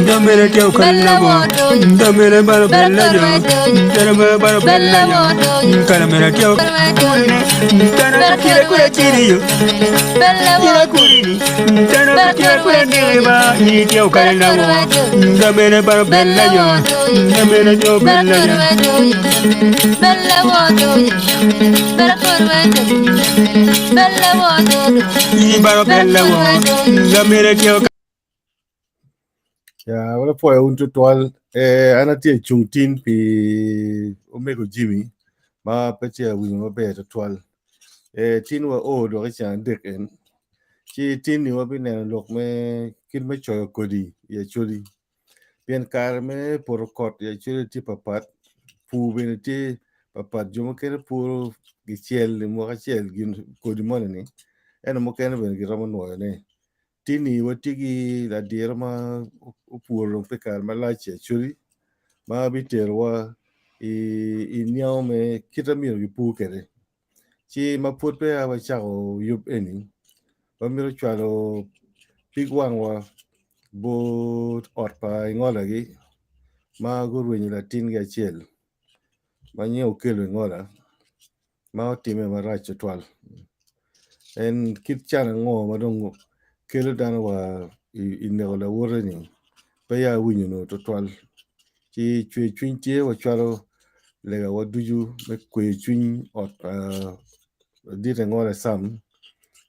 Ndamere teo kalabo Ndamere baro bella yo Ndamere baro bella yo Kalamera teo kurini Ndana kira kura chiri yo Kira kurini Ndana kira kura neba Ni teo kalabo Ndamere baro bella yo Ndamere teo bella yo Ni baro bella yo Ndamere teo Ya, wala pwoyo wun tutwal. Eh, an atye cung tin pi omego Jimmy ma pe tye awinyo maber tutwal. Eh, tin wa o dok i ceng adek en. Ci tin ni wabineno lok me kit me coyo kodi i Acholi. Pien kare me poto kot i Acholi tye papat, pur bene tye papat. Jo mukene puro gicel i mwaka acel gin kodi moni ni, ento mukene bene giromo nwoyone. Tini watye ki ladiro ma opuro dong pi kare malac i Acholi ma biterowa i niango me kit ma myero gipur kwede ci ma pud peya wacako yub eni wamito cwalo pig wangwa bot ot pa ingolagi ma gurwenyo latingi acel ma nyinge Okello Ingola. ma otimme marac tutwal en kit can ango ma dong kelo dano wa i neko lawote-ni pe ya awinyo nongo tutwal ci cwer cwiny tye wacwalo legawa ducu me kweyo cwiny ot pa ladit Angola Sam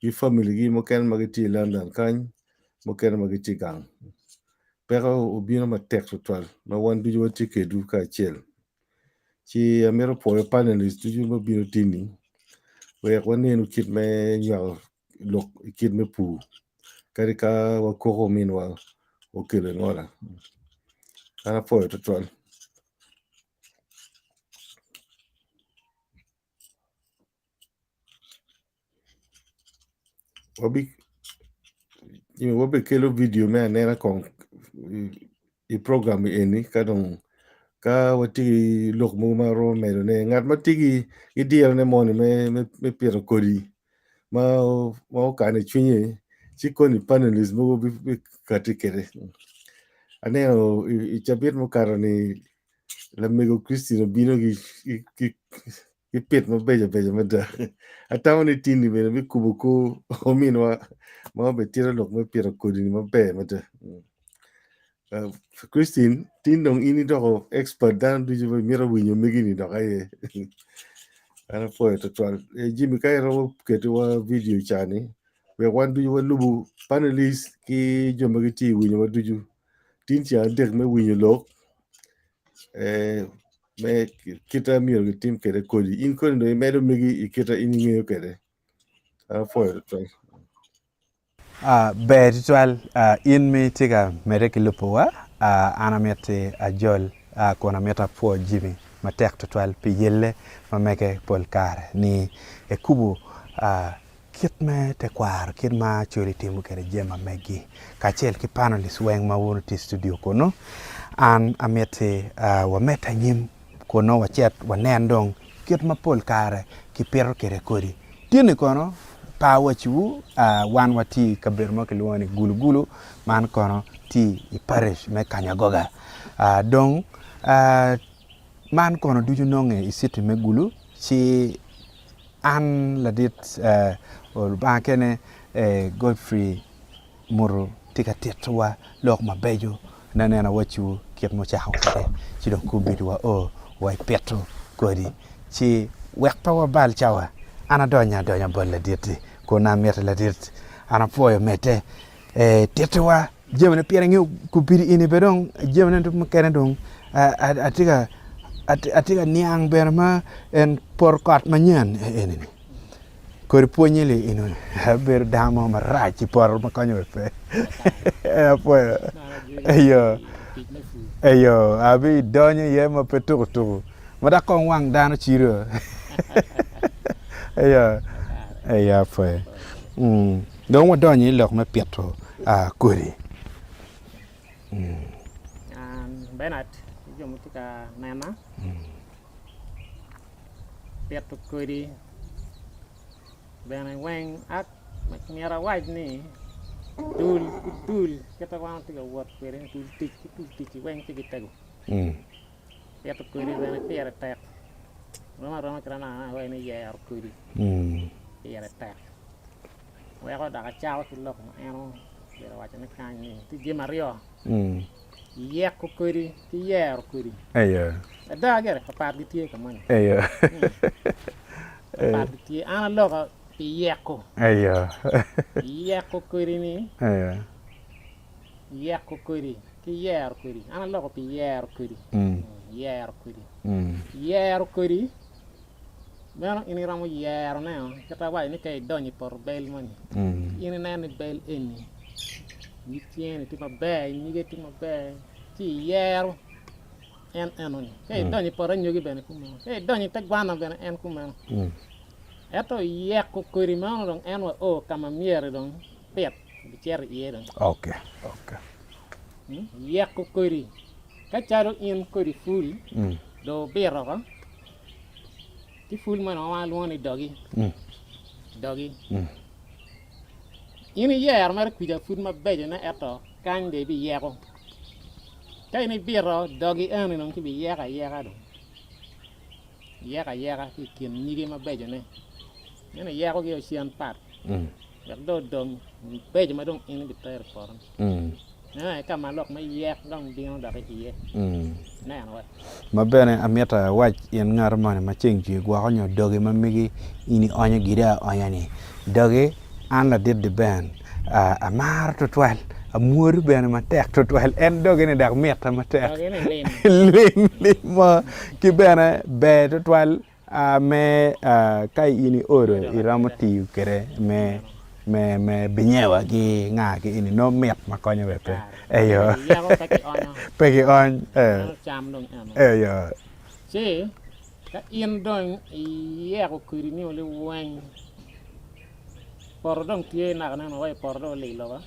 ki familigi mukene ma gitye i London kany mukene ma gitye gang peko obino matek tutwal ma wan ducu watye kwedwu kacel. Ci amito pwoyo panelist ducu ma obino tin-ni wek wanenu kit me nywako lok i kit me pur kadi ka wakoko ominwa okelo ingola an apwoyo tutwal. Wabikelo vidio me anena kong i program eni ka dong ka watye ki lok mogo ma waromo medone ngat ma tye ki dirone moni me pito kodi ma okano i cwinye ci koni panelist mogo bikati kwede aneno i cabit mukato-ni lamego Christine obino ki ki pit mabeco beco mada. Atamo ni tini bene bikubo kor ominwa ma obitito lok me pito kodini maber mada. Uh, Christine, tin dong in idoko expert dano ducu mito winyo megi-ni dok aye. An apwoyo twatwal. Eh, Jimmy, ka iromo ketowa video ca-ni, wek wan ducu walubu panelist ki jo ma gitye i winyowa ducu. Tin ceng adek me winyo lok, eh, me kite myero gitim kwede kodi in koni dong imedo megi i kite in ingeyo kwede apwoyo tutwal. Ber tutwal in ma itye ka medde ki lubowa, an amiti ajol kun amito apwo Jimmy matek tutwal pi yelle ma mege pol kare ni ekubo Kit me tekwaro, kit ma Acholi timo kwede jami ma megi, kacel ki panelists weng ma wun wutye i studio kunu, an amiti wamedde anyim kunu wacit wanen dong kit ma pol kare kipito kwede kodi. Tin-ni kono pe awacciwu, wan watye i kabedo mo kilwongo ni Gulu Gulu, man kono tye i parish me Kanyagoga. Dong man kono ducu nonge i citi me Gulu ci An ladit Lubanga kene Godfrey Mutu tye ka titowa lok mabeco me neno awacciwu kit ma ocako kwede ci dong kombeddi wa o wa i pito kodi ci wek pe wabal cawa an adonyo adonya bot ladit-ti kun amiti ladit an apwoyo medde tittiwa jamine pien ingeyo kombeddi eni bene dong jamine mukene dong atye ka atye ka niang bene ma en poto kot manyen eni-ni kodi pwonye li eni abedo dano mo marac i poto ma konyo wa pe apwoyo eyo eyo abidonyo iye ma pe tuko tuko ma dok kong wang dano cido eyo eyo apwoyo dong wadonyo i lok me pito kodi. Bernard ki jo ma tye ka nena pito kodi bene weng myero awac ni. Dul ki dul kit ma wan watye ka wot kwede ni dul tic ki dul tic weng tye ki tego. Pito kodi bene pire tek rom aroma kit ma naka awaco ni yero kodi pire tek weko dok acako ki lok ma en obedo waco ni kany ni tye jami aryo yeko kodi ki yero kodi ada gire papat gitye ka moni papat gitye an aloko pi yeko yeko kodi ni Yeko kodi ki yero kodi. An aloko pi yero kodi. Yero kodi. Yero kodi meno in iromo yerone kit awaco ni ka idonyo i poto bel moni in ineno ni bel eni nyig cinge ni tye maber nyige tye maber ci iyero en enoni. Ka idonyo i poto anyogi bene kumeno ka idonyo i te gwana bene en kumeno ento yeko kodi meno dong en wa o ka ma myero dong pit bicito iye dong. Okay, okay. Yeko kodi. Ka calo in kodi pul, dong wubito oko, ci pul meno ma wan walwongo ni dogi, dogi. In iyero mere kwica pud mabecone ento kany dong ibiyeko. Ka in ibito dogi eni dong ci ibiyeko ayeka dong. Iyeko ayeka ki i kin nyige mabecone. Meno iyekogi o cen pat wek dong odong beco ma dong in ibitero i poto. Meno aye ka ma lok me yek dong bino dok iye. Ineno wa? Ma bene amito awac in ngat moni ma ceng cwir gwoko nyo dogi ma megi in ionyo giri aonya ni dogi an ladit Deben amaro tutwal amwodo bene matek tutwal en dogi ni dok mita matek lim lim mo ki bene ber tutwal me ka in iodo iromo tiyo kwede me me binyewa ki nga ki eni nongo mit ma konyo bene pe eyo pe ki ony eyo. Ci ka in dong iyeko kodi ni liweng poto dong tye naka neno wa i poto dong olilo ba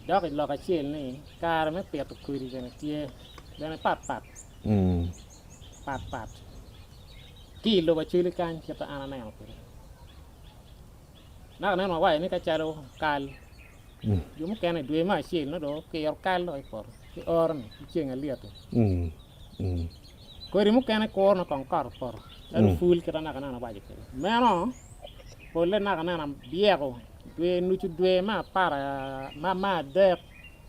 dok i lok acel ni kare me pito kodi bene tye bene pat pat. Patpat ki i lobo Acholi kany kit ma an aneno kwede. Naka aneno awaco ni ka calo kal, jo mukene i dwe me acel nongo dong okiro kal dok i poto ki oro-ni ki ceng alyet-ti. Kodi mukene kuro nongo kong kot opoto calo pul kit ma naka aneno awaco kwede. Meno polle naka aneno abyeko dwe nucu dwe me apar me adek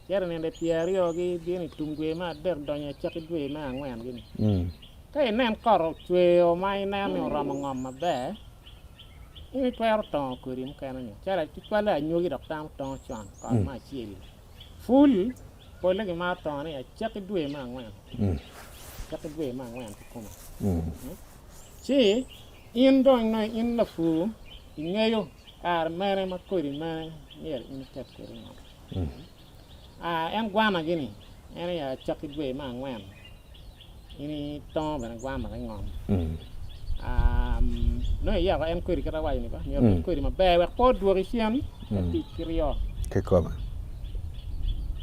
Cito i nino pyeraryo-gi bino i tum dwe me adek donyo i acakki dwe me angwen-gi-ni. Ka inen kot ocwer ma ineno ni oromo ngom maber, in itwero tongo kodi mukene-ni. Calo tutwalle anyogi dok dano tongo con kot me acel-li. Pul polle gimaro tongone i acakki dwe me angwen, acakki dwe me angwen kikome. Ci in dong nongo in lapur ingeyo kare mene ma kodi mene myero in iket kwede i ngom. En gwanagi-ni, en aye acakki dwe me angwen, in itongo bene gwana ki ngom. Nongo iyeko en kodi kit awaco-ni ba, myero obed kodi maber wek pe odwoki cen ka tic ki ryo. Kikome.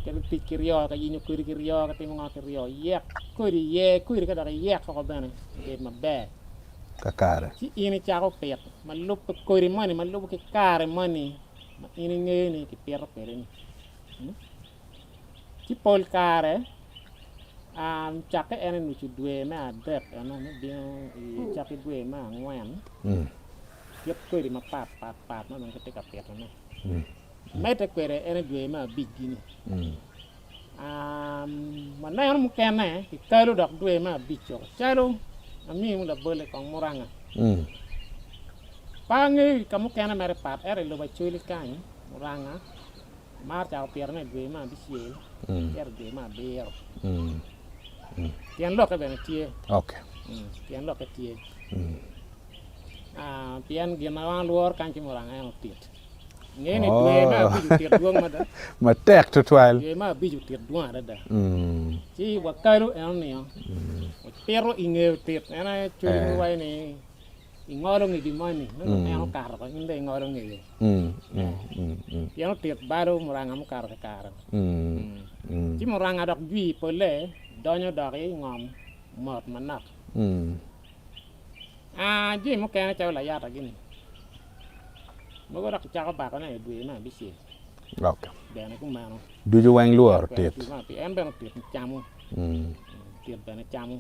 Ka tic ki ryo, ka yenyo kodi ki ryo, ka timo ngo ki ryo, yek kodi, yer kodi ka dok iyek woko bene obed maber. Kakare. Ci in icako pit ma lubbe kodi moni ma lubo ki kare moni. ma in ingeyo ni kipito kwede-ni. Ci pol kare cakke en i nucu dwe me adek eno me bino i acakki dwe me angwen kit kodi mapat pat pat ma dong kitye ka pitone. Medde kwede en i dwe me abic-gi-ni. Waneno mukene kikalo dok dwe me abic-co calo amiwu labolle kong muranga. Pe angeyo ka mukene mere pat ento i lobo Acholi kany muranga amaro cako pitone i dwe me abicel cito i dwe me abiro pien lokke bene tye pien lokke tye pien gin ma wan lworo kany ki muranga en otit Ingeyo ni dwe me abic otit dwong mada. Matek tutwal. Dwe me abic otit dwong adada. Ci wakalo eno-nio, wapito i nge otit. En aye cwiny ma waco ni ingolo nge gin moni, nongo dong en okato oko, in dong ingolo ngeye. Pien otit balo muranga mukato kakare. Ci muranga dok jwi polle donyo dok i ngom mot manok. Jami mukene calo layata gini mogo dok kicako bakone i dwe me abicel. Okay. Bene kumeno. Ducu weng lworo tit. En bene otit camo. Otit bene camo.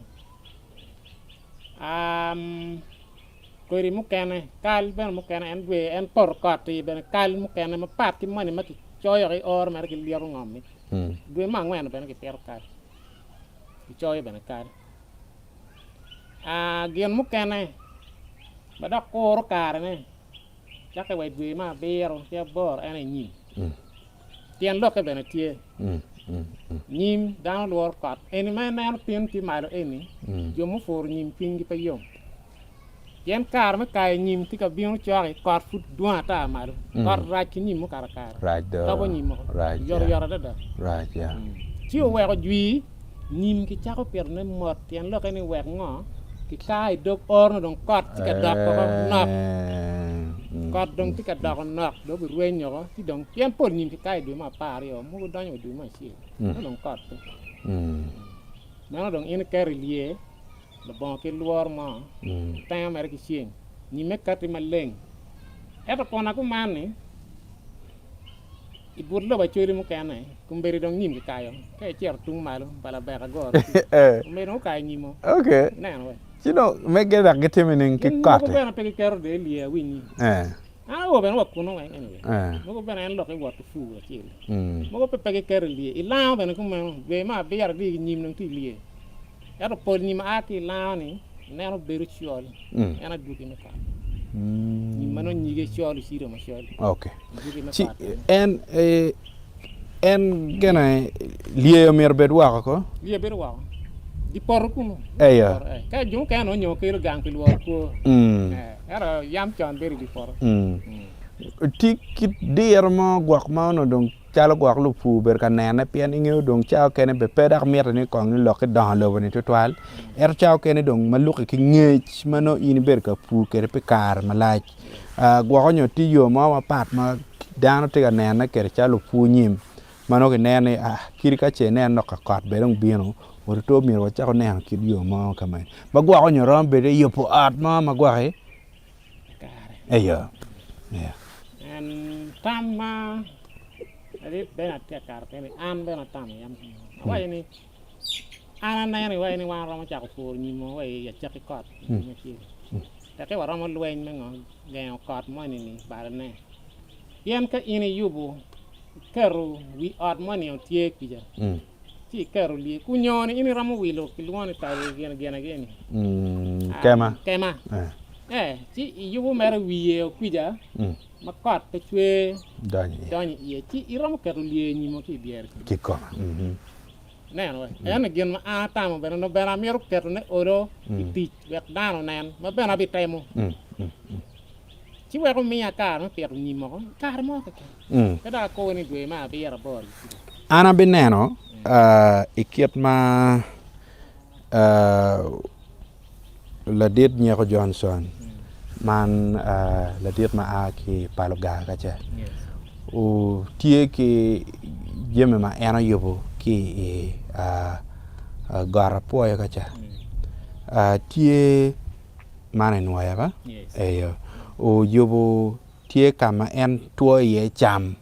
Kodi mukene, kal bene mukene en dwe en poto kot-ti bene kal mukene mapat ki moni ma kicoyo ki oro mere ki lyeto ngom-mi. Dwe me angwen bene kipito kal, kicoyo bene kal. Gin mukene ma dok kuro karene cakke wa i dwe me abiro ki aboro en aye nyim. Tyen lokke bene tye. Nyim, dano lworo kot. Eni ma ineno tin tye malo eni, jo mupuro nyim cwinygi pe yom. Pien kare me kayo nyim tye ka bino cok-ki, kot pud dwong ata malo. Kot rac ki nyim mukato kare. Tobo nyim woko oyotoyot adada. Ci oweko jwi nyim kicako pitone mot tyen lokke ni wek ngo? Kikar i dog oro-nu dong kot tye ka dok woko nok. Kot dong tye ka doko nok dong obirweny woko ci dong pien pol nyim kikayo i dwe me 12 mogo donyo wa i dwe me acel meno dong kot pe. Meno dong in iketo i lye labongo ki lworo mo, itengo mere ki ceng, nyimme kati maleng. Ento kona kuman-ni, i but lobo Acholi mukene, kombeddi dong nyim kikayo. Ka icito tung malo pa Labeka Goro ci, kombeddi dong gukayo nyimo. Ineno we? Ci dong mege dok gitimo nining ki Gin kot-ti? mogo bene pe giketo dong i lye awinyi. An awo bene wa kunu weng anyway. Mogo bene en lok iwot ki pur acel. Mogo pe pe giketo i lye. I lango bene kumeno, dwe me abiro adii ki nyim dong tye i lye. Ento pol nyim a ki i lango-ni ineno bedo col, en adwogi me kot. Nyim ma nongo nyige col ocido macol. Okay. Adwogi me Ci kot ene. en eh, en gene lyeyo myero obed woko ko? Lyeyo bedo woko. Di poto kunu. Eyo. Poto, eh. Ka jo mukene nongo nyo kelo gang pi lworo kwo. Mm. Eh, ento yam con bedo i di poto. Mm. Ti kit diro mo gwok ma onongo dong Calo gwok lupur obedo ka nene pien ingeyo dong cawa okene bene pe dok mitte ni kong ni lok idongo lobo-ni tutwal ento cawa okene dong ma luki ki ngec ma nongo in ibedo ka pur kwede pi kare malac gwoko nyo tye yo mo mapat ma dano tye ka nene kwede calo lupur nyim ma nongo kineno ni kadi ka ce inen lok ka kot bene dong bino otuto myero wacak waneno kit yo mo ka mene ma gwoko nyo romo bedo iyubo ot mo ma gwoki Kare. En tam ma ladit bene atye ka kato kene an bene atamo yam awaco ni an aneno iwaco ni wan waromo cako puro nyimo wa i acakki kot tekki waromo lweny me ngo gengo kot moni ni balone pien ka in iyubo iketo wi ot moni tye kwica ci iketo lye kunyo ni in iromo wilo kilwongo ni tali gin gin gini kema kema eh ci iyubo mere wiye okwica ma kot pe cwer donyo iye ci iromo keto lye nyimo ki i dyere kikome ineno we eno gin ma an atamo bene nongo bene amito ketone olo i tic wek dano onen ma bene abitemo ci weko miya kare me pito nyim woko kare mo keken. Pe dok akobo ni dwe me abiro aboro gicibo. An abineno i kit ma ladit Nyeko Johnson man ladit ma a ki i Paluga kaca tye ki jami ma en oyubo ki i got apwoyo kaca tye man enwoya ba eyo oyubo tye ka ma en twoyo iye cam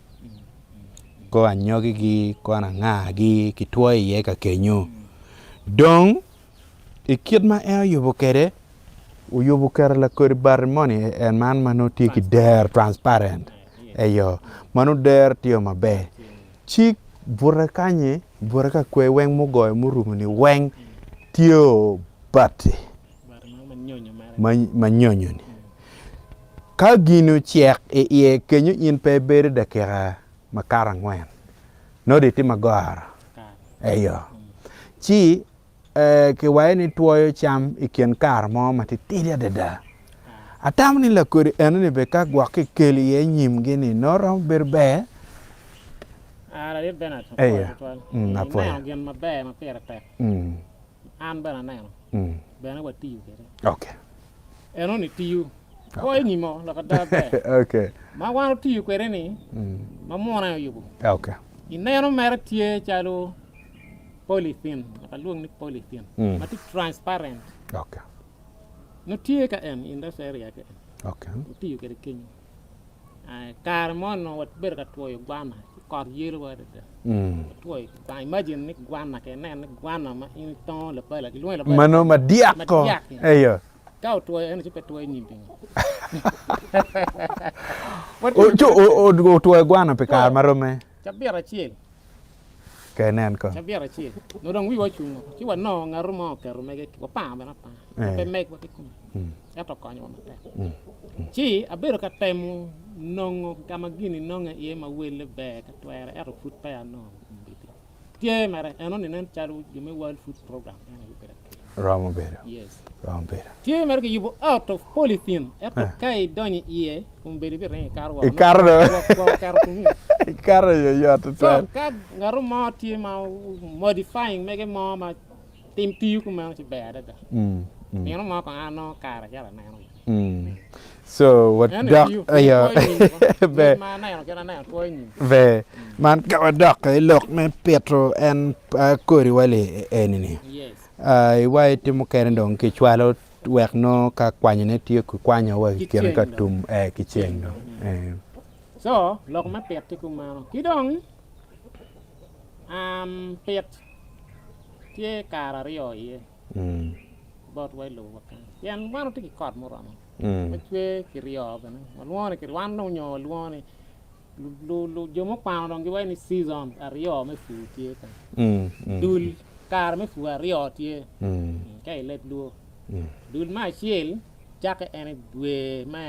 kor anyogigi kono angagi kitwoyo iye ka kenyo dong i kit ma en oyubo kwede oyubo oketo lakodi bati moni en man ma nongo tye ki dero transparent eyo ma nongo dero tye maber ci bute kanyi bute ka kwer weng mugoyo murumo-ni weng tye bati. ma nyonyo-ni. Ka gin ocek i iye kenyo in pe ibedo dakika makato angwen, nongo dong itye magoro. Eyo. Ci kiwaco ni twoyo cam i kin kare mo matitidi adada. Atamo ni lakodi enoni bene ka gwok kikelo iye nyimgi-ni nongo romo bedo ber. Eyo. Apwoyo. An bene aneno, bene watiyo kwede. Okay. Enoni tiyo. Goyo nyimo lok ada ber. Okay. Ma wan otiyo kwede ni, ma muna oyubo. Okay. Ineno mere tye calo polythene, lok alwong ni polythene, ma tye transparent. Okay. Nongo tye ka en industrial area ka en. Okay. Otiyo kwede kenyo. Kare mo onongo wabedo ka twoyo gwana. Kot yelowa adada. Otwo i imagine ni gwana ka inen ni gwana ma in itongo labala gilwongo ni labala. Mano madyak ko. Madyak-ki. Eyo. Ka otwoyo eno ci pe twoyo nyim pingo. Ci otwoyo gwana pi kare ma romme? Cabit acel. Ka inen ko. Cabit acel. Nongo dong wiwa ocung woko. Ci wanongo ngatu mo oketo mege, wapango bene apanga. Pe megwa kikome. Ento okonyowa matek. Ci abedo ka temo nongo ka ma gin-ni nonge iye ma welle ber ka twere, ento pud peya anongo kombeddi. Tye mere, enoni nen calo jo me World Food Program en aye obedo akelo. Romo bedo. Yes. Romo bedo. Tye mere kiyubo out of polythene, ento ka idonyo iye, kombeddi ibiringo ikato woko. Ikato do. Gwok oketo komi. Ikato yoyot tutwal. So, ka ngato mo tye ma modifying mege mo ma Tim tiyo kumeno ci ber adada. Nino mo kong an anongo kare acito aneno. So wadok ayo ber. Ma aneno kit aneno twoyo nyim. Ber. Man ka wadok i lok me pito en kodi wa li eni ni. Yes. Iwaci tye mukene dong kicwalo wek nongo ka kwanyone tye kikwanyo wa i kine ka tum ki ceng dong. So lok me pit tye kumeno. Ki dong pit Tye kare aryo iye botwa i lobowa kany pien wan watye ki kot muromo ma cwer kiryo bene walwongo ni wan dong nyo walwongo ni jo mukwano dong giwaco ni season aryo me pur tye kany dul kare me pur aryo tye ka i leb luo dul me acel cakke en i dwe me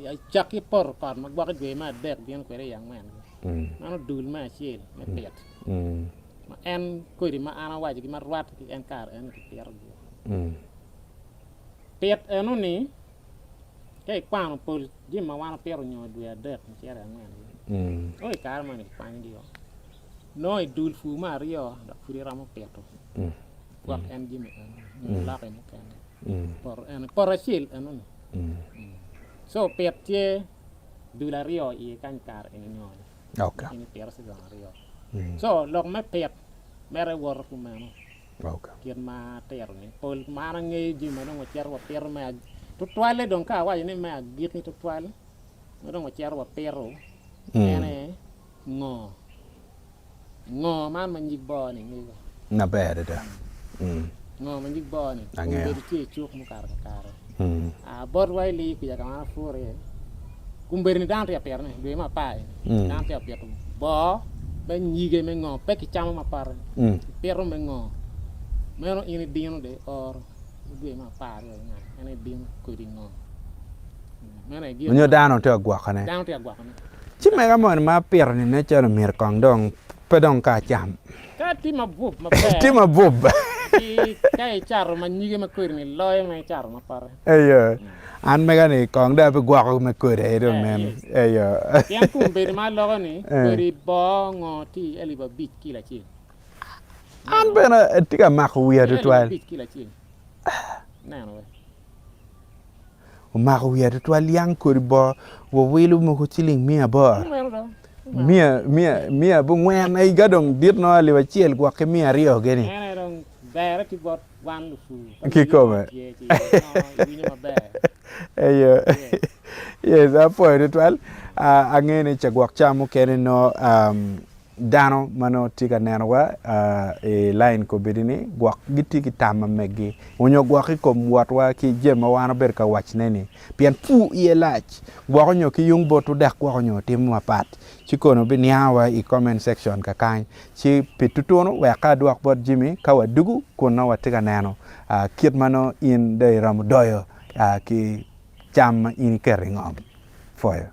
acakki poto kot ma gwoko i dwe me adek bino kwede i angwen meno dul me acel me pit. Ma en kodi ma an awacogi ma rwatte ki en kare eno kipitogi. Pit eno-ni ka ikwano pol jami ma wan wapito nyo dwe adek cito i angwen nongo i kare moni kikwanyogi o nongo i dul pur me aryo dok pud iromo pito gwok en jami eno nyo iloki mukene poto eno poto acel enoni co pit tye dul aryo iye kany kare eni nyo-ni. Okay. In ipito season aryo. So lok me pit mere woto kumeno. Okay. Kit ma atito ni pol ma an angeyo jami ma dong wacito wapito me tutwalle dong ka awaco ni me agikki tutwal ma dong wacito wapito en aye ngo. Ngo man ma nyig boo ni ingeyo? Maber adada. Ngo ma nyig boo ni? Angeyo. Obedo tye i cuk mukato kakare. Botwa i Lii kuca ka ma an apuro iye, kombeddi ni dano tye ka pitone, dwe me apar eni, dano tye ka pito boo me nyige me ngo, pe kicamo mapote, kipito me ngo. Meno in idino dong ioro dwe me apar aryo ki ngat, en aye idino kodi ngo. Meno aye gin Nyo ma dano tye ka gwokone. dano tye ka gwokone. Ci mega moni ma apito-ni nen calo myero kong dong pe dong ka acam. Ka tye mabup maber. Tye mabup. Ci ka icato ma nyige ma kodi-ni loyo ma icato ma pote. Eyo. An mega-ni kong dong abigwoko me kodi aye dong nen. Eyo. Pien kombeddi ma aloko-ni, kodi boo ngo tye i alip abic kilo acel. An bene atye ka mako wiya tutwal. Alip abic kilo acel. Neno we. Omako wiya tutwal yang kodi boo wawilo mogo ciling miya aboro. Miya, miya, miya abongwen aye ka dong dit nongo alip acel gwok ki miya aryo gini. En aye dong berre tye bot wan lupur. Kikome. Eyo. Yes, apwoyo tutwal. Ah, angeyo ni ca gwok ca mukene nongo um, Dano ma nongo tye ka nenowa i lain kobedi-ni gwok gitye ki tam ma meggi onyo gwok i kom wotwa ki jami ma wan wabedo ka wacone-ni pien pur iye lac gwok onyo ki yung botwu dok gwok onyo timo mapat ci kono wubiniangowa i comment section kakany ci pi tutunu wek ka adwok bot Jimmy ka wadugu kun nongo watye ka neno kit ma nongo in dong iromo doyo ki cam ma in iketo i ngom. Pwoyo.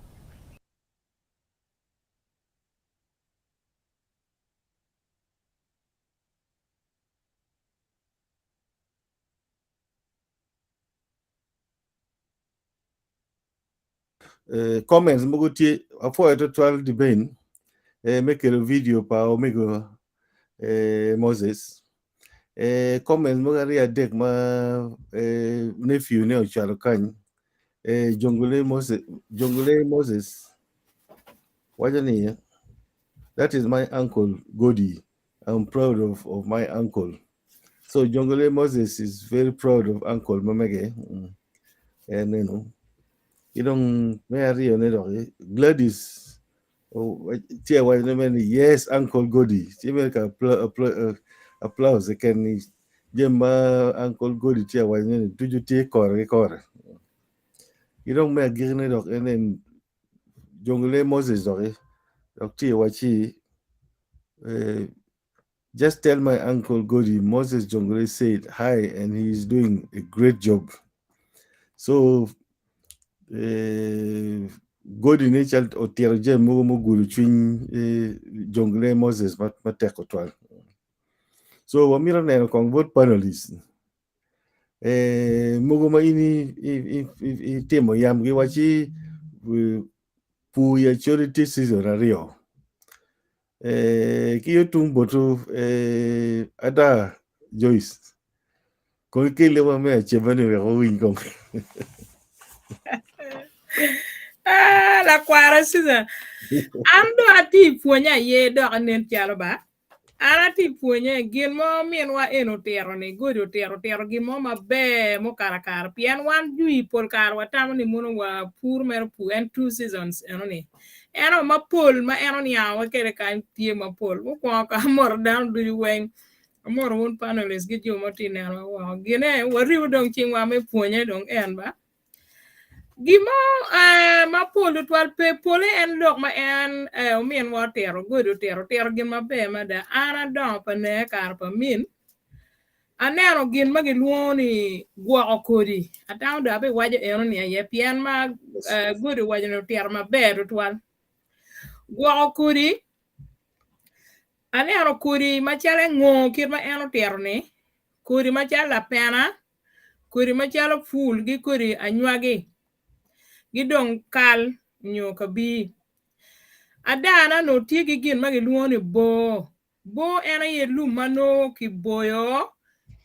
Eh, comments mogo tye apwoyo twatwal Dibane eh, me kelo video pa omego eh, Moses. Eh, comments mogo aryo adek ma eh, nephew ne ocwalo kany eh, Jongole Moses, Jongole Moses waco ni that is my uncle Godi. I'm proud of, of my uncle. So Jongole Moses is very proud of uncle Mamege. Mm. And you know, you don't me aryo ne dok Gladys. Tye waco ne mere ni yes uncle Godi tye mere ka applause keken ni jami ma uncle Godi tye waco ne ni ducu tye kore ki kore. Ki dong me agikki ne dok en en Jongle Moses doki dok tye wacci Just tell my uncle Godi Moses Jongle said hi and he is doing a great job. So eh, Godi ne cal otito jami mogo mugudo cwiny eh, Jongle Moses matek otwal. So wamito neno kong bot panelists eh, mogo ma in itimo yam giwacci eh, pur i Acholi tye season aryo. Eh, ki yo tung botu eh, ada Joyce kong ikelle wa me aceba ni wek owiny kong. Ah, lakwara Susan. An dong atye i pwonye aye dok nen calo ba. An atye i pwonye gin mo minwa en otito ni godi otito otito gin mo maber mukato akara pien wan jwi pol kare watamo ni mono wa pur mere pur en two seasons eno ni. Ento mapol ma en oniango wa kwede kany tye mapol. Mukwongo ka amoto dano ducu weng, amoto wun panelists ki jo ma tye nenowa woko. Gine waribo dong cingwa me pwonye dong en ba. Gin mo eh, mapol tutwal pe pole en lok ma en eh, ominwa otito, Godi otito, otito gin maber mada. An adongo pa neye kare pa min, Aneno gin ma gilwongo ni gwoko kodi. Atamo dong abiwaco eno-ni aye pien ma Godi owaco ni otito maber tutwal. Gwoko kodi, aneno kodi macalo engo kit ma en otito-ni, kodi macalo lapena, kodi macalo pul ki kodi anywagi ki dong kal nyo kabir. Adana onongo tye ki gin ma gilwongo ni bor. Bor en aye lum ma nongo kiboyo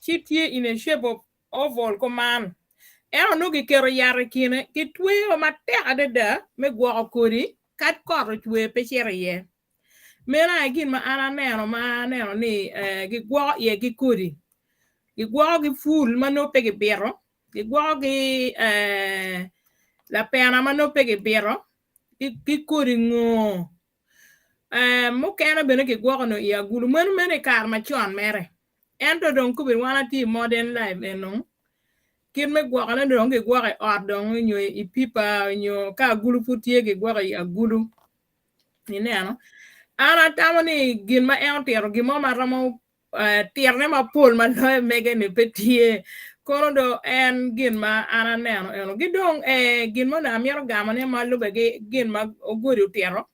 ci tye in a shape of oval kuman. Ento nongo kiketo yat i kine, kitweyo matek adada me gwoko kodi kad kot ocwer pe cito iye. Meno aye gin ma an aneno ma aneno ni gigwoko iye ki kodi. Gigwoko ki pul ma nongo pe kibito, gigwoko ki lapena ma nongo pe kibito ki kodi ngo Mukene bene kigwoko nongo i agulu meno meno i kare macon mere ento dong kobedi wan atye i modern life eno kit me gwokone dong gigwoko i ot dong nyo i pipa nyo ka agulu pud tye gigwoko i agulu ineno an atamo ni gin ma en otito gin mo ma romo tirne mapol ma loyo mege-ni pe tye. Kono do en gin ma an aneno eno. Ki dong gin mo onongo amito gamone ma lubbe ki gin ma Ogodi otito,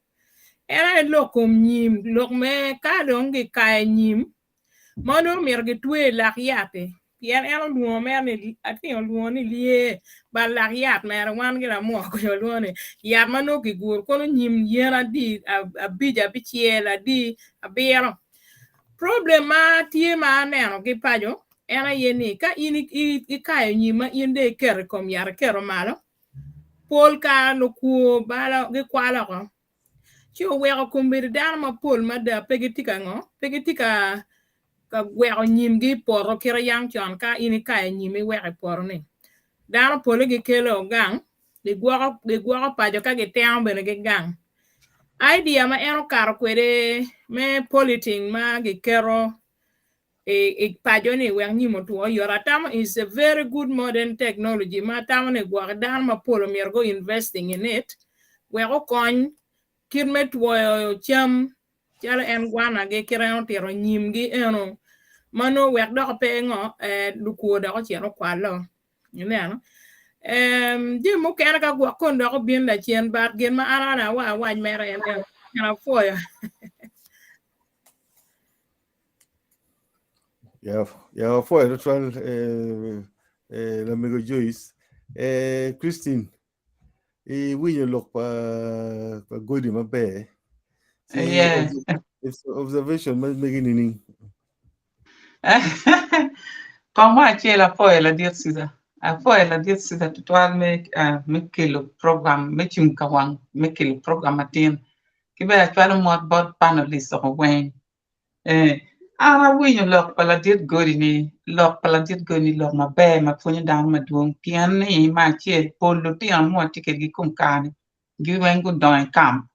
en aye lok kom nyim, lok me ka dong gikayo nyim ma onongo myero gitwe i lak yat-ti. Pien en olwongo mere ni, atingo olwongo ni lye, but lak yat mere wan gin amwoko kwica walwongo ni yat ma nongo kiguro kono nyim yen adi, abic, abicel, adi, abiro. Problem ma tye ma aneno ki paco en aye ni ka in ikayo nyim ma in dong iketo i kom yat iketo malo, pol kare lukwo balo gikwalo oko ci oweko kombeddi dano mapol mada pe gitye ka ngo pe gitye ka ka weko nyimgi i poto kite yang con ka in ikayo nyim iweko i poto ni dano pole gikelo gang gigwoko gigwoko paco ka giteno bene ki gang. Idea ma en okato kwede me polythene ma giketo i paco ni wek nyim otwo oyot atamo is a very good modern technology ma atamo ni gwoki dano mapol omyero go investing in it wek okony kit me twoyo cam calo en gwanagi kit en otito nyimgi eno ma nongo wek dok pe ngo lukwo dok ocit okwalo ineno jami mukene ka gwok kon dok obin lacen but gin ma an an awa awac mere en en apwoyo. Ya, ya apwoyo tutwal eh, eh, lamego Joyce. Eh, Christine, iwinyo lok pa, pa Godi maber. Ci Yeah. observation ma megi nining? Kong mo acel apwoyo ladit Ciza. Apwoyo ladit Ciza tutwal me, uh, me kelo program, me cung ka wang me kelo program matin. Ki bene acwalo mot bot panelists oko weng. Eh, an awinyo lok pa ladit Godi ni, lok pa ladit Godi ni lok maber ma pwonyo dano madwong pien ni me acel pol lutino ma watye kwedgi i kom kare-ni giweng gudongo i kamp.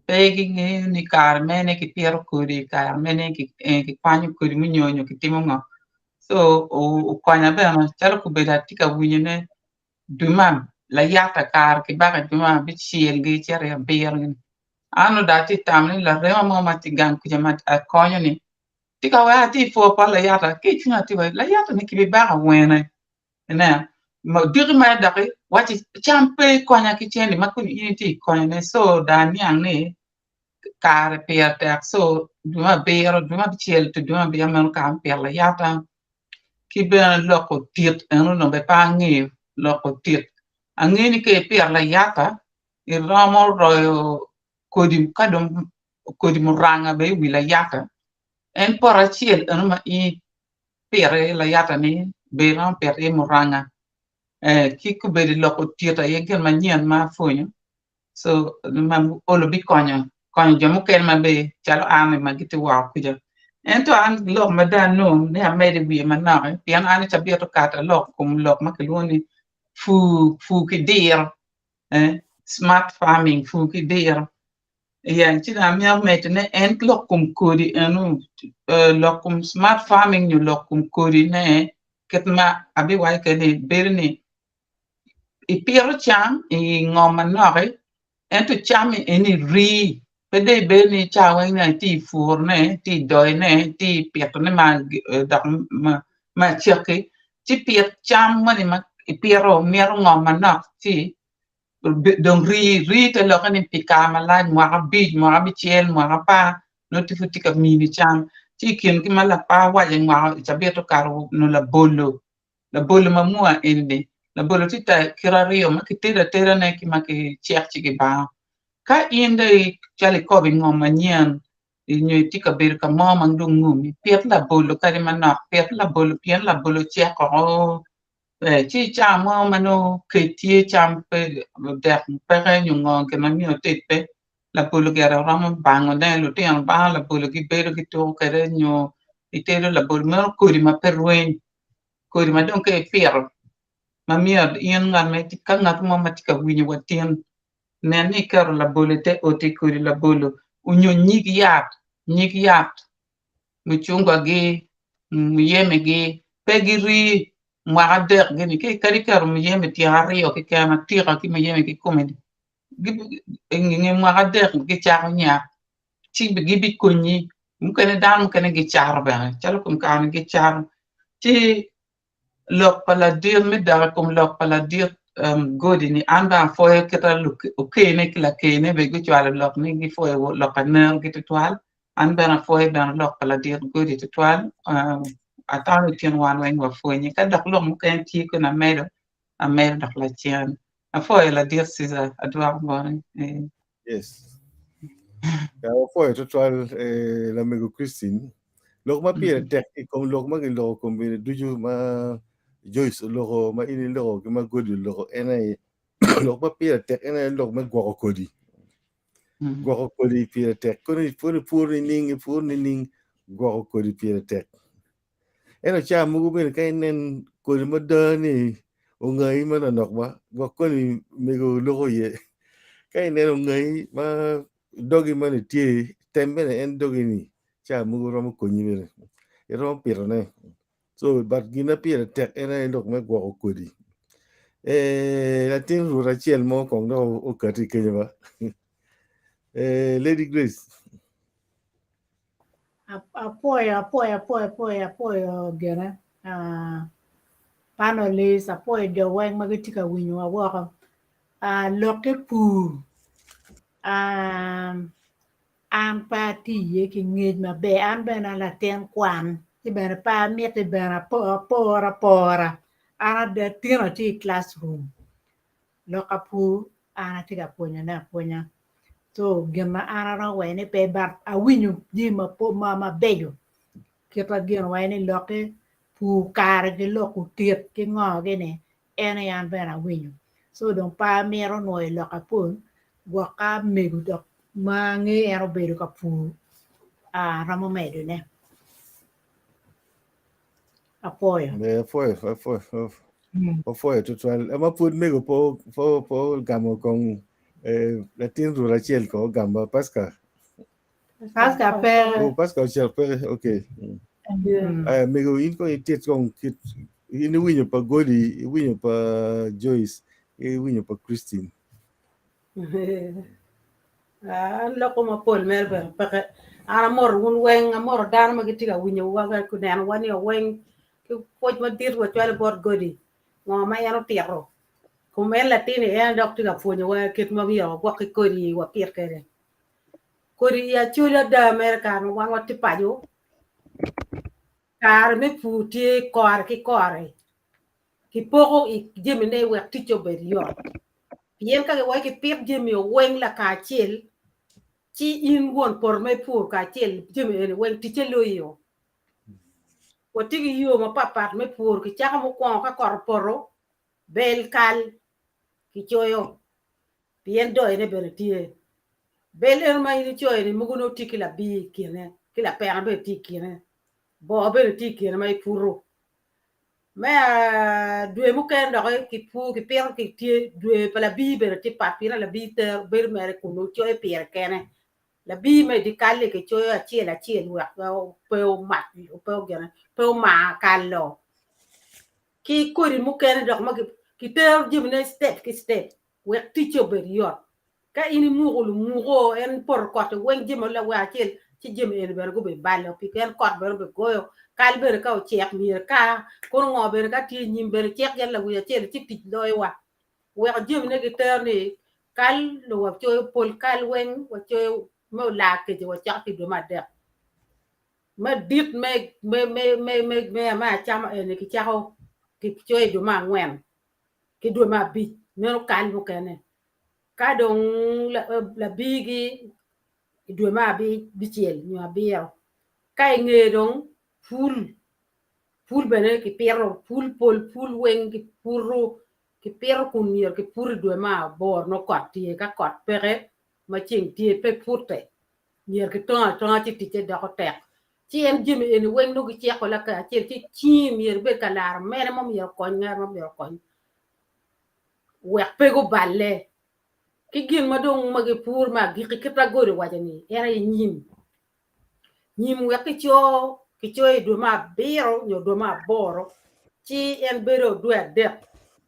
Pe gingeyo ni kare mene kipito kodi, kare mene kikwanyo kodi munyo nyo kitimo ngo. So okonya bene calo kobedo atye ka winyone dwe me layata kare kibako i dwe me abicel gi cito i abiro gini. An onongo dong atye ka tamo ni larema mo ma tye gang kuca ma akonyo ni tye ka weko atye ka pur pot layata ki i cwinya atye ka waco layata ni kibibako awene Ineno? Odiki mere doki wacci cam pe ikonya ki cente ma koni in itye ka konyone so dong aniang ni kare pire tek so dwe me abiro dwe me abicel to dwe me abiro meno kare me pito layata ki bene loko tit eno onongo bene pe angeyo loko tit angeyo ni ka ipito layata iromo royo kodi ka dong kodi muranga bene i wi layata en poto acel eno ma in pito iye layata-ni bene iromo pito iye muranga ki kobedo i loko tit aye gin manyen ma apwonyo so ma olo bikonyo konyo jo mukene ma bene calo an-ni ma gitye woko kuca ento an lok ma dong anongo ni amedo i wiye manok pien an i cabit okato aloko i kom lok ma kilwongo ni pur pur ki diro smart farming pur ki diro Iya, ci dong amito medo ne en lok kom kodi eno lok kom smart farming nyo lok kom kodi ne kit ma abiwaco kwede ni bedo ni ipito cam i ngom manok-ki ento cam-mi eni rii pe dong ibedo ni ca weng ni itye ka purone itye ka doyone itye ka pitone ma dok me acakki ci pit cam moni ma ipito mito ngom manok ci dong rii rii te lokke ni pi kare malac mwaka abic mwaka abicel mwaka apar nongo tye pud tye ka mini cam ci i kingi ma lapa waco i mwaka i cabit okato nongo labolo labolo ma mua eni labolo tye kite aryo ma kitedo atedane ki ma kicek ci kibango ka in dong calo ikobo i ngom manyen nyo itye ka bedo ka mo ma dong ngumi pit labolo kadi manok pit labolo pien labolo cek oko Ci i cawa mo ma nongo kec tye cam pe dek peke nyo ngo gin ma myero oted pe labolo gire romo bangone lutino bango labolo gibedo gituko kwede nyo itedo labolo meno kodi ma pe rweny kodi ma dong ka ipito ma myero in ngat ma ka ngat mo ma tye ka winyo wa tin nen ni iketo labolo ite oti kodi labolo onyo nyig yat nyig yat mucungwagi, muyemegi pe girii mwaka adek gini ki kadi iketo muyeme tyen aryo keken atika ki muyeme kikome i nge mwaka adek gicako nyak ci gibikonyi mukene dano mukene gicato bene calo kom kare-ni gicato ci Lok pa ladit me dok i kom lok pa ladit Godi ni an bene apwoyo kita okene ki lakene bene gucwalo lok ni gipwoyo lok pa nerogi tutwal an bene apwoyo bene lok pa ladit Godi tutwal atamo ni tin wan weng wapwonye ka dok lok mukene tye kunu amedo amedo dok lacen apwoyo ladit Ciza adwoko boti. Yes. Ya wapwoyo tutwal eh, lamego Christine. Lok ma pire tek i kom lok ma giloko kom bene ducu ma Joyce oloko, ma in iloko ki ma Godi oloko en aye lok ma pire tek en aye lok me gwoko kodi. Gwoko kodi pire tek. Kono ipwod ipur nining, ipur nining, gwoko kodi pire tek. Ento ca mogo bene ka inen kodi ma dani ongayi ma nanok ba gwok koni mego loko iye. Ka ineno ongayi ma dogi moni tye tem bene en dogi ni ca mogo romo konyi bene iromo pitone. So but gin ma pire tek en aye lok me gwoko kodi. Eh, latin rwot acel mo kong dok okati kenyo ba. Eh, Lady Grace. Apwoyo, apwoyo, apwoyo, apwoyo, apwoyo gine panelist, apwoyo jo weng ma gitye ka winyowa woko. Lokke pur an pe atye iye ki ngec maber, an bene a latin kwan ci bene pe amiti bene apor apora, an atin atye i classroom. Lok apur an atye ka pwonyone apwonya so gin ma an aromo waco ni pe but awinyo jami mapol mabeco kit ma gin waco ni lokke pur kare ki lok otit ki ngo gini en aye an bene awinyo so dong pe amito nwoyo lok apol gwok ka mego dok ma angeyo en obedo ka pur aromo medone. Apwoyo. Eh, apwoyo, apwoyo, apwoyo tutwal. Ema pud mego po po po gamo kong. Eh, latin rwot acel ko ogamba Pascal. Pascal pe. Oh, Pascal ocito peke. Okay. Mm. Yeah. Eh, mego in kong itit kong kit in iwinyo pa Godi, iwinyo pa Joyce, iwinyo pa Christine. Ah, an loko mapol mere bene peke. An amoto wun weng, amoto dano ma gitye ka winyowa ka nenowa ni weng ki pwoc madit wacwalo bot Godi ngo ma en otito. Kom en latin-ni en dok tye ka pwonyowa kit ma myero wagwok ki kodi wapit kwede. Kodi i Acholi ada mere kare ma wan watye paco, kare me pur tye kore ki kore. Kipoko i jamine wek ticce obed yot. Pien ka giwaco kipit jami weng lakacel, ci in won poto ma ipuro kacel jami eni weng ticce loyo. Watye ki yo mapatpat me pur kicako mukwongo ka kot opoto, bel kal kicoyo pien doyone bene tye. Bel eno ma in icoyo-ni mogo nongo tye ki labir i kine ki lapena bene tye i kine, boo bene tye i kine ma iputo. Me dwe mukene doki kipur kipito tye dwe pa labir bene tye pat pien labir tero bedo mere kun nongo coyo pire kene. Labir me i dye kal-li kicoyo acel acel wek pe omak pe ogine pe omar kal-lo. Ki kodi mukene dok ma kitero jamine citep ki citep wek ticce obed yot. Ka in imuko lumuko en poto kot-ti weng jami lawek acel ci jami eni bene gubibalo pien kot bene obigoyo kal bene ka ocek myero ka kono ngo bene ka tye i nyim bene cek gin lawic acel ci tic loyowa. Weko jamine gitero ni kal dong wacoyo pol kal weng wacoyo me olar kece wacako ki dwe me adek. Madit me me me me me me acama eni kicako kicoyo i dwe me angwen ki dwe me abic meno kal mukene. Ka dong labirgi i dwe me abicel nyo abiro ka i ngeye dong pul pul bene kipito pul pol pul weng kiputo kipito kun myero kiput i dwe me aboro nongo kot tye ka kot peke ma ceng tye pe pute myero kitongo atonga ci ticce doko tek ci en jami eni weng nongo giceko lakacel ci cingi myero ibed ka laro mene mo myero okony ngat mo myero okony wek pe guballe ki gin ma dong ma gipuro me agikki kit ma Godi owaco ni en aye nyim nyim wek kico kicoyo i dwe me abiro nyo dwe me aboro ci en bedo dwe adek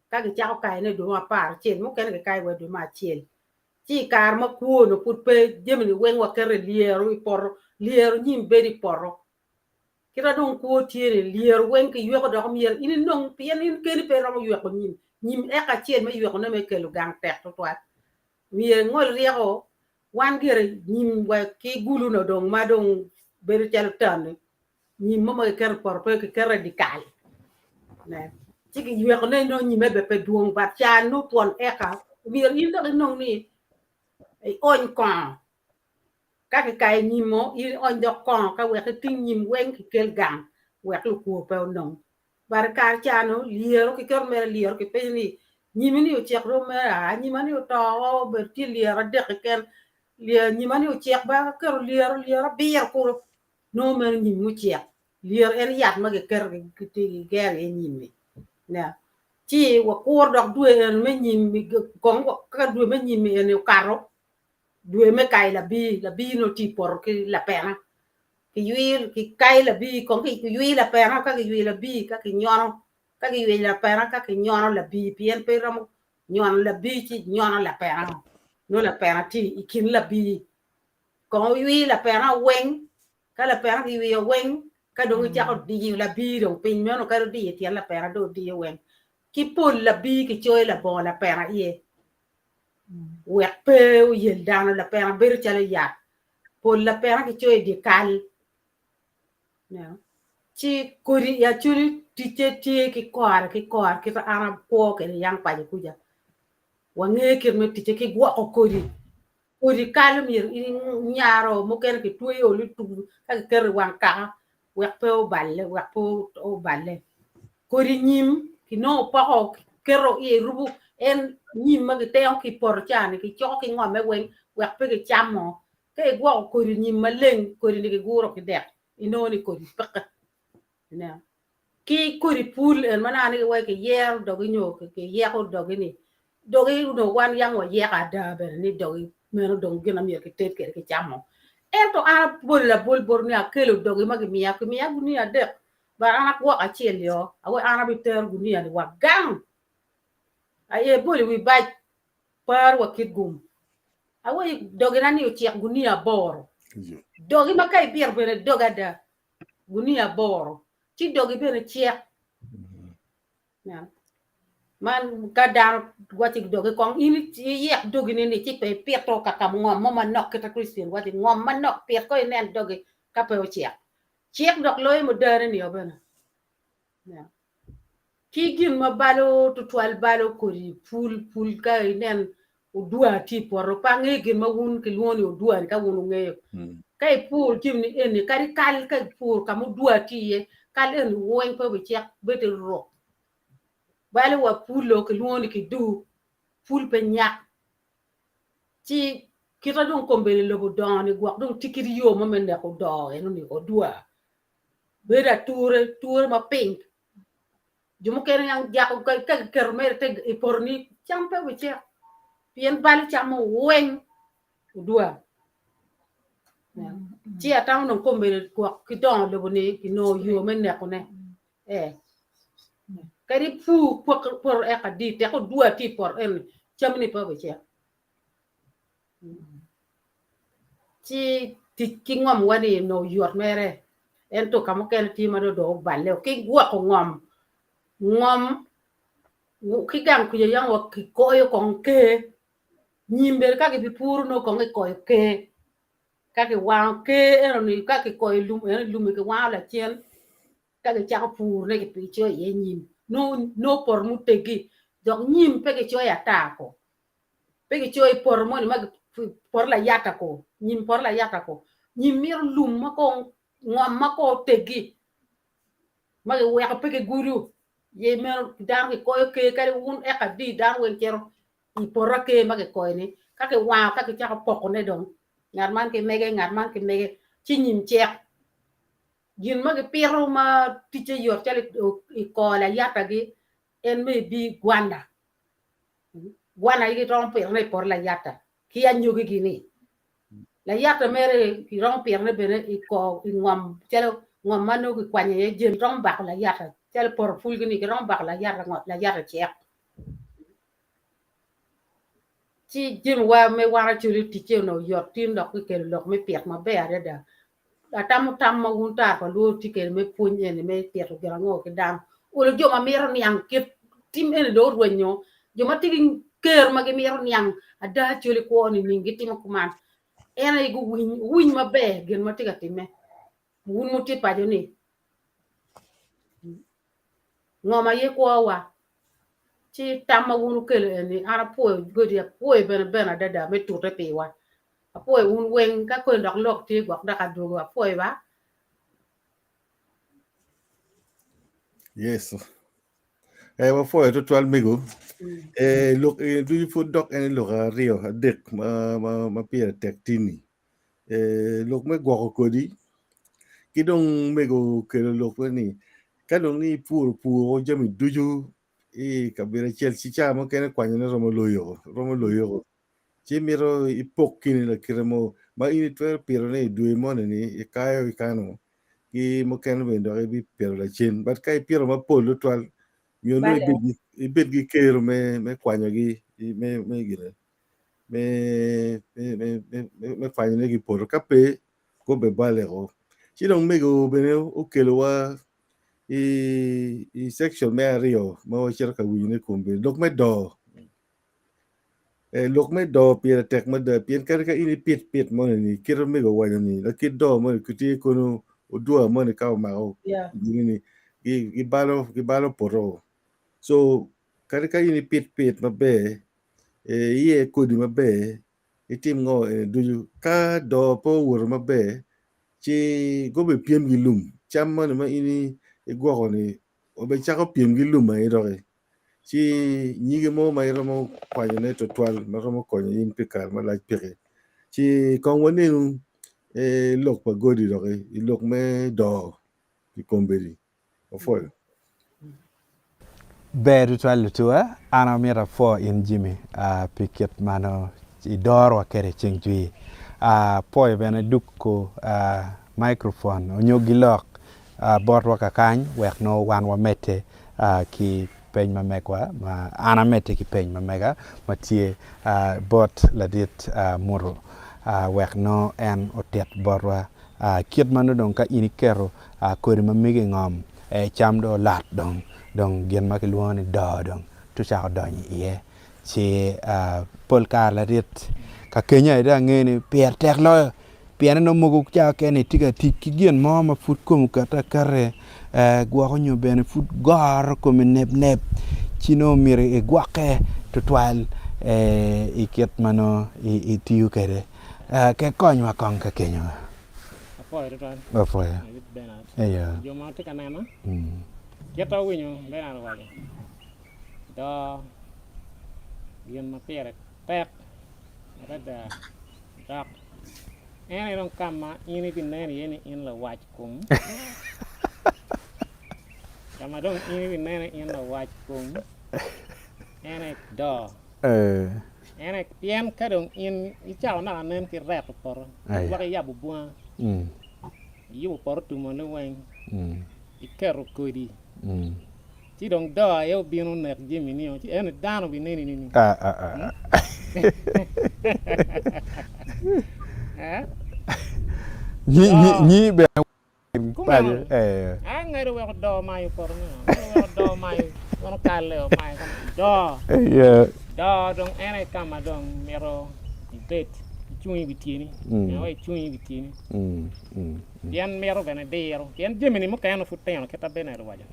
ka gicako kayone i dwe me aparacel mukene gikayo wa i dwe me acel ci i kare ma kwo onongo pud pe jami-ni weng waketo i lyero i poto lyero nyim bedo i poto kit ma dong kwo tye-ni lyero weng kiyweko dok myero in inong pien in keni pe iromo yweko nyim nyim eka acel me ywekone me kelo gang tek tutwal myero ingol ryeko wan gire nyim wa ki gulu-nu dong ma dong bedo calo tan-ni nyim mo ma kiketo i poto pe kiketo i dye kal ci kiywekone nongo nyimme bene pe dwong but ca nongo twon eka myero in dok inong ni iony kongo ka kikayo nyimo in iony dok kongo ka wek iting nyim weng kikel gang wek lukwo pe onong but i kare ca nongo lyero kiketo mere lyero kipenyo ni nyimi ni ocek rom mere aa nyima ni oto obedo tye lyero adek keken nyima ni ocek ba aketo lyero lyero abiro kulu nongo meno nyim mucek lyero en yat ma giketo gigero iye nyim-mi ci wakur dok dwe eni me nyim kong ka dwe me nyim-mi eni okato dwe me kayo labir labir nongo tye i poto ki lapena kiywi kikayo labir kong kiywi lapena ka kiywiyo labir ka kinyono ka kiywiyo lapena ka kinyono labir pien pe iromo nyono labir ci inyono lapena nongo lapena tye i kin labir Kong oywi lapena weng, ka lapena giywiyo weng, ka dong icako diyo labir dong piny meno kadi odiyo tyen lapena dong odiyo weng. Ki pol labir kicoyo labongo lapena iye wek pe oyel dano lapena bedo calo yat. Pol lapena kicoyo i dye kal ci kodi i Acholi ticce tye ki kore ki kore kit ma an akwo kwede i yang paco kuca wange kit me ticce ki gwoko kodi. Kodi kal myero in nyaro mukene kitweyo olu ka kiketo i wang kaka wek pe oballe wek pe oballe. Kodi nyim kinongo poko kiketo iye irubo en nyim ma gitengo ki i poto ca-ni kicoko ki ngome weng wek pe gicamo. Ka igwoko kodi nyim maleng kodi-ni giguro ki dek inongo ni kodi peke. Ineno? Ki kodi pul en ma naka ni giwaco kiyero dogi nyo kiyeko dogi-ni. Dogi onongo wan yam wayeko ada bene ni dogi meno dong gin ma myero kited kwede kicamo. Ento an abolo labol boti ni akelo dogi ma gimiya, kimiya gunia adek but an agwoko acel yo, awe an abitero gunia ni wa gang. Aye ebolo i wi bac paro wa kit gum. Awe dogina ni ocek gunia aboro. Dogi ma ka ibito bene dogi ada, gunia aboro. Ci dogi bene cek. Man ka dano waci dogi kong in iyek dogi ni ni ci pe ipito ka ka ngom mo manok kita Christian waci ngom manok pit ko inen dogi ka pe ocek. Cik dok loyo mudane ni o bene. Ki gin ma balo tutwal balo kodi pul pul ka inen odwa tye i poto pe angeyo gin ma wun kilwongo ni odwa ni ka wun wungeyo. Ka ipuro jami ni eni kadi kal ka ipuro ka ma odwa tye iye kal eni weng pe obicek bedo ruk. Balo wa pulo kilwongo ni kidu pul pe nyak ci kita dong kombeddi lobo odongo ni gwok dong tye kit yo mo me neko doo eno ni odwa bedo ature ture ma pink Jo mukene niang jako ka giketo mere te i poto ni cam pe obicek pien balo cam weng odwa. Ci atamo dong kombeddi gwok ki dongo lobo ni kinongo yo me nekone. Eh. Kadi pur poto eka adi tek odwa tye i poto eni camni pe obicek. Ci tic ki ngom wa ni onongo yot mere ento ka mukene tye ma dong oballe ki gwoko ngom, ngom ki gang kuca yam wa kikoyo kong ker nyim bene ka kibipuro nongo kong kikoyo ker ka kiwango ker eno ni ka kikoyo lum eno ni lum-mi kiwango lacen ka gicako purone gicoyo iye nyim nongo poto muteggi dok nyim pe gicoyo ata ko. Pe gicoyo i poto moni ma poto layata ko, nyim poto layata ko. Nyim mito lum ma kong ngom ma kong oteggi ma giweko pe gigudo. Ye meno dano gikoyo ker kadi wun eka adi dano weng cito i poto aker ma gikoyo ni ka kiwango ka kicako pokone dong ngat man ki mege ngat man ki mege ci nyim cek. Gin ma gipito ma ticce yot calo i kor layatagi en me bi gwanda. Gwana aye giromo pitone i poto layata ki anyogigi ni. Layata mere kiromo pitone bene i kor i ngom calo ngom ma nongo kikwanyo iye jami romo bako layata calo poto pulgi ni giromo bako layata layata cek. Ci jamiwa me wan acoli ticce onongo yot tin dok kikelo lok me pit maber adada. Atamo tam ma wun tar pa luo tye kwede me pwony eni me tito gin ango ki dano. Olo jo ma mito niang kit tim eni dong orwenyo, jo ma tye ki ker ma gimito niang ada coli kwo nining gitimo kuman. En aye guwiny, wuwiny maber gin ma tye ka timme. Wun mutye paco ni. Ngom aye kwowa. Ci tam ma wun wukelo eni an apwoyo godi apwoyo bene bene adada me tute piwa. Apwoyo wun weng ka koni dok lok tye gwok dok adwogo apwoyo ba. Yes. Eh, wapwoyo tutwal mego. Eh, lok eh, ducu pud dok en lok aryo adek ma, ma, ma pire tek tini. Eh, lok me gwoko kodi ki dong mego okelo lok ni ka dong ni ipuro puro jami ducu i kabedo acel ci ca mukene kwanyone romo loyo romo loyo ci mito ipok kine lakite mo ma in itwero pitone i dwe moni ni ikayo ikano ki mukene bene dok ibipito lacen but ka ipito mapol tutwal nyo nongo ibed ki kero me me kwanyogi me me gine me me me kwanyone ki i poto ka pe kobbe baleko ci dong mego bene okelowa i i section me aryo ma wacito ka winyone kombeddi lok me doo Lok me doo pire tek mada pien kadi ka in ipit pit moni ni kit omego owaco ni lakit doo moni tye kono odwa moni ka omako gini ni gibalo gibalo poto so kadi ka in ipit pit maber iye kodi maber itim ngo eni ducu ka doo pe owoto maber ci gobe pyem ki lum cam moni ma in igwoko ni obicako pyem ki lum aye doki ci nyige mo ma iromo kwanyone twatwal ma romo konyo in pi kare malac peke. Ci kong wanenu lok pa godi doki i lok me doo i kombeddi. Wapwoyo. Ber tutwal lutuwa, an amito apwo in Jimmy pi kit ma nongo idorowa kwede ceng jwi. Apwoyo bene dukko microphone onyo gilok botwa kakany wek nongo wan wamedde ki peny ma megwa ma an amedde ki peny ma mega ma tye bot ladit muto wek nongo en otit botwa kit ma nongo dong ka in iketo kodi ma megi i ngom cam dong olot dong dong gin ma kilwongo ni doo dong ci ocako donyo iye ci pol kare ladit ka kenyo aye dong angeyo ni pire tek loyo pien nongo mogo cawa mukene itye ka tic ki gin mo ma pud kome okate akata gwoko nyo bene pud goro kome nep nep ci nongo myero igwokke tutwal i kit ma nongo itiyo kwede kek konywa kong ka kenyo. Apwoyo tutwal. Apwoyo. Ladit Bernard. Eyo. Jo ma tye ka nena, kit ma awinyo Bernard owaco, doo gin ma pire tek adada dok en aye dong ka ma in ibineno iye ni in lawac kom, ka ma dong in ibineno ni in lawac kom en aye doo. En aye pien ka dong in icako naka nen ki reto poto, gwok iyabo bunga, iyubo poto otumo liweng, iketo kodi, ci dong doo aye obino onek jami nio, ci eni dano obineni nining? Nyi bene Kumeno, a ngado weko doo mayo poto me ngo? Ngado weko doo mayo kono kale o mayo kono doo. Doo dong en aye ka ma dong mito ibed icung i wi tyeni, nyo icung i wi tyeni. Pien mito bene diro, pien jami-ni mukene pud tino kit ma Bernard owaco.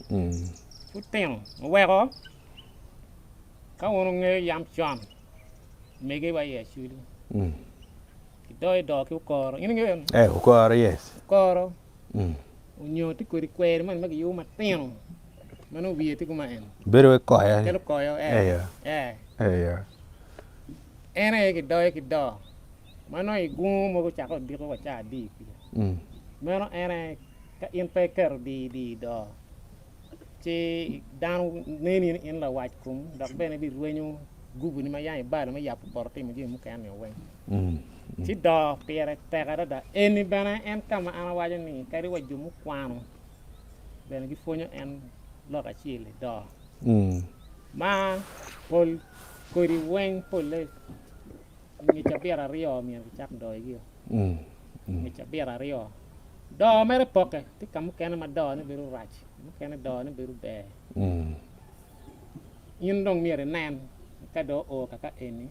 Pud tino, oweko ka wun wungeyo yam con megiwa i Acholi. Kidoyo doo ki okoro. In ingeyo eno? Eh, okoro, yes. Okoro. Mm. Onyo tye kodi kweri moni ma giyubo matino ma nongo wiye tye kuma eno. Bedo wai koyo. Calo koyo, eh. Eyo. Eh. Eyo. En aye kidoyo ki doo ma nongo igungo mogo cako odiko wa ca adi kwica. Mm. Meno en aye ka in pe iketo dii dii i doo ci dano neni ni in lawac kom dok bene ibirwenyo gubuni ma yam ibalo me yabo poto timo jami mukene-ni weng. Ci doo pire tek adada. Eni bene en ka ma an awaco ni kadi wa jo mukwano bene gipwonyo en lok acel-li, doo. Ma pol kodi weng polle nge cabit aryo myero kicak doyogio. Nge cabit aryo. Doo mere pokke, tye ka mukene ma doone bedo rac, mukene doone bedo ber. In dong myero inen ka dong oo kaka eni.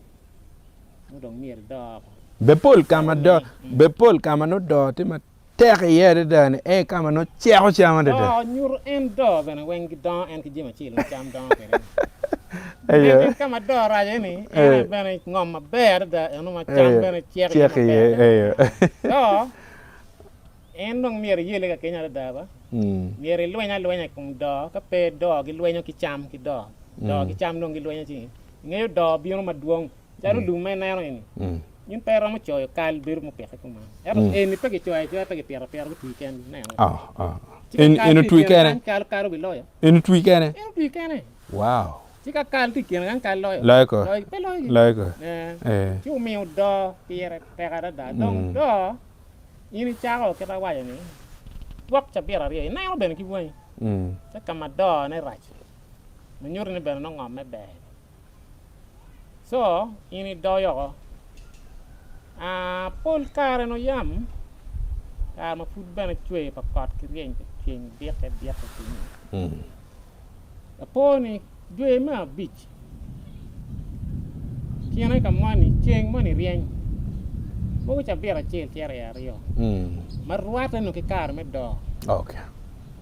Be pol ka ma be pol ka ma nongo doo tye matek iye adada ni en ka ma nongo ceko cam adada. Doo nyuto en doo bene weng gidongo en ki jami acel ma cam dongo kwede ni. En ka ma doo rac iye ni en aye bene ngom maber adada eno ma cam bene cek iye maber adada. Doo en dong myero iyelle ka kenyo adada ba. Myero ilweny alwenya i kom doo ka pe doo gilwenyo ki cam ki doo. Doo ki cam dong gilwenyo ci ingeyo doo bino madwong. Calo lum ma ineno eni, in pe iromo coyo kal bedo mupike kuman. Ento eni pe kicoyo acoya, pe kipito apita, gutwi kengi. Ineno? Ci ka kal En tye i otwi kine kene? kany, kal kal obiloyo. En otwi kene? En otwi kene. Wow! Ci ka kal tye i kine kany, kal loyo? Loyo ko. Loyo, pe loyogi. Loyo ko. Eh. Eh. Ci omiyo doo pire tek adada. Dong doo, in icako kit awaco ni, gwok cabit aryo, ineno bene ki wangi, ka ka ma doone rac, ma nyuto ni bene nongo ngomme ber. Co in idoyo oko. Pol kare nongo yam kare ma pud bene cwer pa kot ki ryeny pa ceng bike bike pinyi. Apo ni dwe me abic kine ka moni ceng moni ryeny mogo cabit acel cito i aryo ma rwate nongo ki kare me doo.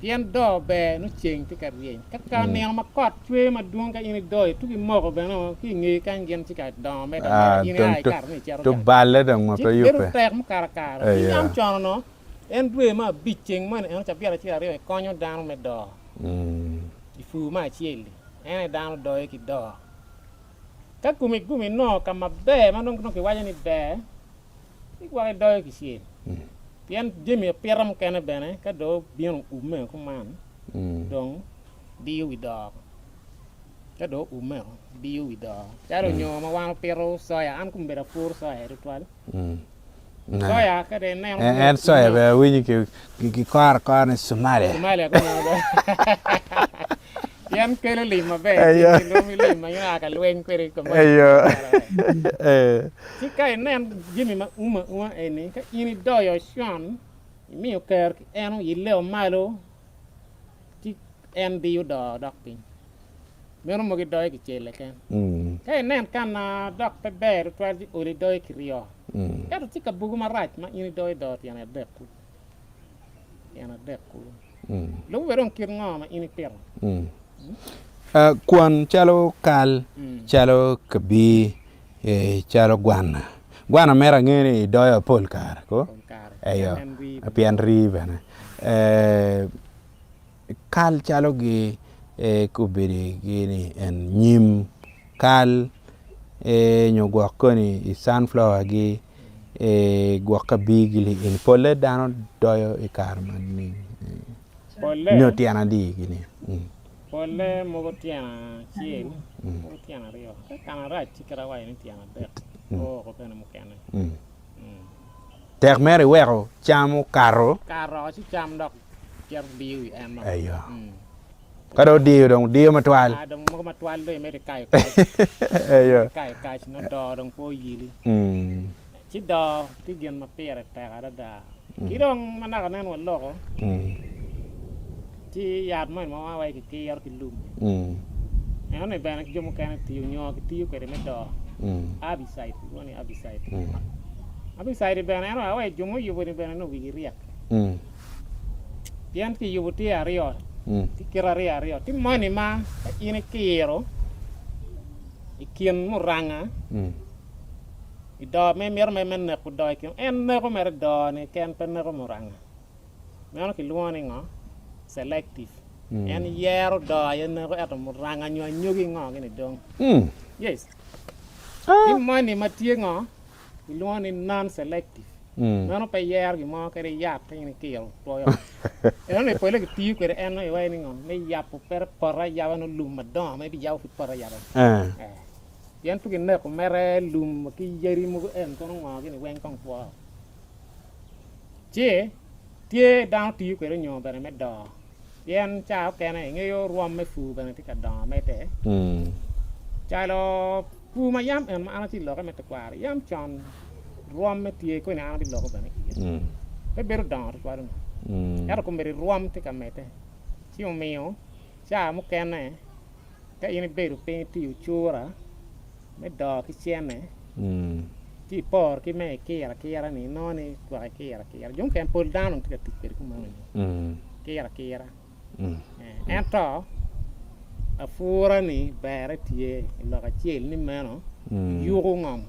Pien doo ber nongo ceng tye ka ryeny. Ka ka nino ma kot cwer madwong ka in idoyo tugi moko bene o ki i ngeyi kany gin ci ka dongo medo ameda in ia ikato ni icito gang. Ci bedo tek mukato akara. Ki yam con onongo en dwe me abic ceng moni eno cabit acel aryo ikonyo dano me doo i pur me acel-li en aye dano doyo ki doo. Ka gumi gumi inongo ka maber ma dong kiwaco ni ber ci gwok idoyo kicel pien jami apita mukene bene ka dong obino oume kuman dong diyo wi doo. Ka dong oume o, diyo wi doo. Calo onyo ma wan opito soya, an kombeddi apuro soya tutwal. Soya ka dong ineno En soya bene awinyo kikoro akora ni Somalia. Somalia kumeno do. Pien kelo lim maber, ki lim ma in a ka lweny kwede ka mo. Ci ka inen jami ma um auma eni, ka in idoyo con, imiyo ker ki en oyille malo, ci en diyo doo dok piny. Meno mogo idoyo kicel keken. Ka inen ka na dok pe ber tutwal ci olo idoyo kiryo. Ento tye kabugo marac ma in idoyo doo tyen adek kulu. Tyen adek kulu. Lubo bene dong kit ngo ma in ipito. Kwon calo kal, calo kabir, calo gwana. Gwana mere angeyo ni idoyo pol kare ko? Eyo, pien rii bene. Kal calo gi obedo gini en nyim kal nyo gwok koni i sunflower gi gwok kabir gi eni polle dano doyo i kare ma nining nyo tyen adi gini? Polle mogo tyen acel mogo tyen aryo ka kana rac ci kit awaco ni tyen adek o bene mukene. Tek mere iweko cam okato. Kato ci cam dok cito diyo wi en dong. Eyo. Ka dong odiyo dong diyo matwal. Ah dong mogo matwal dong imedo ikayo kac. Eyo. Ikayo kac nongo doo dong pe oyili. Ci doo tye gin ma pire tek adada. Ki dong ma naka nen waloko, ci yat moni ma wan waci kikiro ki lum enoni bene jo mukene tiyo nyo kitiyo kwede me doo herbicide kilwongo ni herbicide. Herbicide bene en aye jo muyubo ni bene nongo wigi ryek pien kiyubo tye aryo tye kite aryo aryo tye moni ma ka in ikiro i kin muranga I doo ma imito mere me neko doo i kine, en neko mere doo ni keken pe neko muranga. Meno kilwongo ni ngo? Selective. En yero doo aye neko ento muranga nyo anyogi ngo gini dong. Yes. Ki moni ma tye ngo? Kilwongo ni non selective. Meno pe yero gin mo kadi yat ka in ikiro twoyo. Eno ni pole kitiyo kwede en iwaci ni ngo? Me yabo pete poto ayaba nongo lum madongo ma ibiyabo pud poto ayaba. Eh. Pien pe gineko mere lum ki yadi mogo en kono ngo gini weng kong two. Ci tye dano tiyo kwede nyo bene me doo pien ca okene ingeyo rwom me pur bene tye ka dongo medde calo pur ma yam en ma an atye loke me tekwaro yam con rwom me tye koni an abiloko bene iye pe bedo dongo tutwal onongo ento kombeddi rwom tye ka medde ci omiyo ca mukene Ka in ibedo piny itiyo cura me doo ki cene, ci iporo ki me ikiro akira ni inongo ni gwok ikiro akira. Jo mukene pol dano dong tye ka tic kwede kumeno ni kiro akira. Ento apura ni berre tye i lok acel ni meno yuko ngom.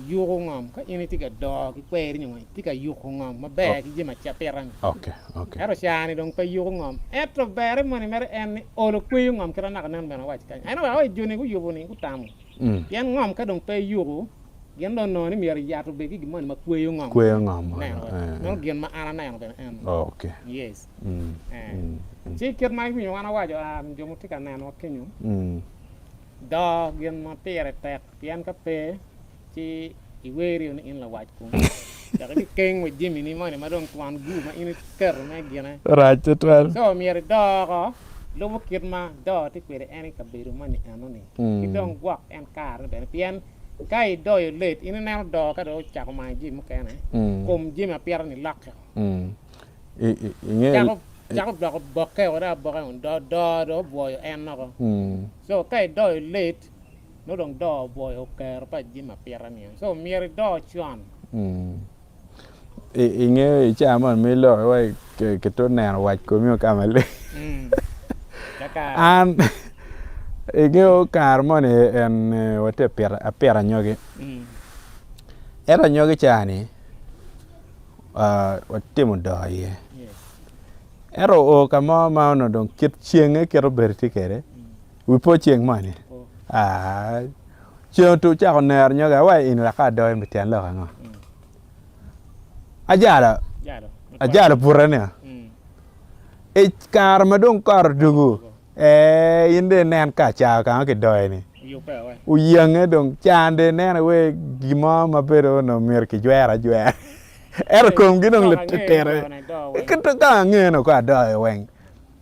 Yuko ngom. Ka in itye ka doo ki kweri nyo ngo, itye ka yuko ngom maber ki jami acapita ni. Ento caa-ni dong pe yuko ngom. Ento berre moni mere en ni olo kweyo ngom kit ma naka nen bene awaco kany. En oweko aye joni guyubo ni gutamo. Pien ngom ka dong pe iyuko, gin dong onongo ni myero yat obed ki gin moni ma kweyo ngom. Kweyo ngom. Ineno wek? Meno gin ma an aneno bene eno. Yes. Ci kit ma iwinyo wan awaco, jo ma tye ka nenowa kenyo, doo gin ma pire tek. Pien ka pe, ci iwerio ni in lawac kom, dok ibikeng wa jamini moni ma dong twon gu ma in iketo me gine. Rac tutwal. Co myero idoo oko, lubo kit ma doo tye kwede en i kabedo moni enoni, ki dong gwok en karene bene, pien ka idoyo late, in ineno doo ka dong ocako mayo jami mukene, kom jami apita-ni lokke o. Inge. Cako doko bokke o dok aboka o, doo dong obwoyo en oko. Co ka idoyo late, nongo dong doo obwoyo kero pa jami apita ni so myero idoo con. Ingeyo i cawa moni ma iloko iwaci kitwero neno wac komi ka maleng an ingeyo kare moni en watye ka pito apito anyogi ento anyogi ca-ni watimo doo iye ento oo ka mo ma onongo dong kit cenge kit obedo tye kwede Wi po ceng moni? Aah, ceng otur cako nero nyogi awa in wek ka adoyo pi tyen lok ango? Ajalo, ajalo bute ni I kare ma dong kot odugu. Ee, in dong inen ka ca ka ma kidoyo-ni oyange dong can dong ineno wai gin mo ma bedo onongo myero kijwer ajwera ento komgi dong lititino ka ange-ni kong adoyo weng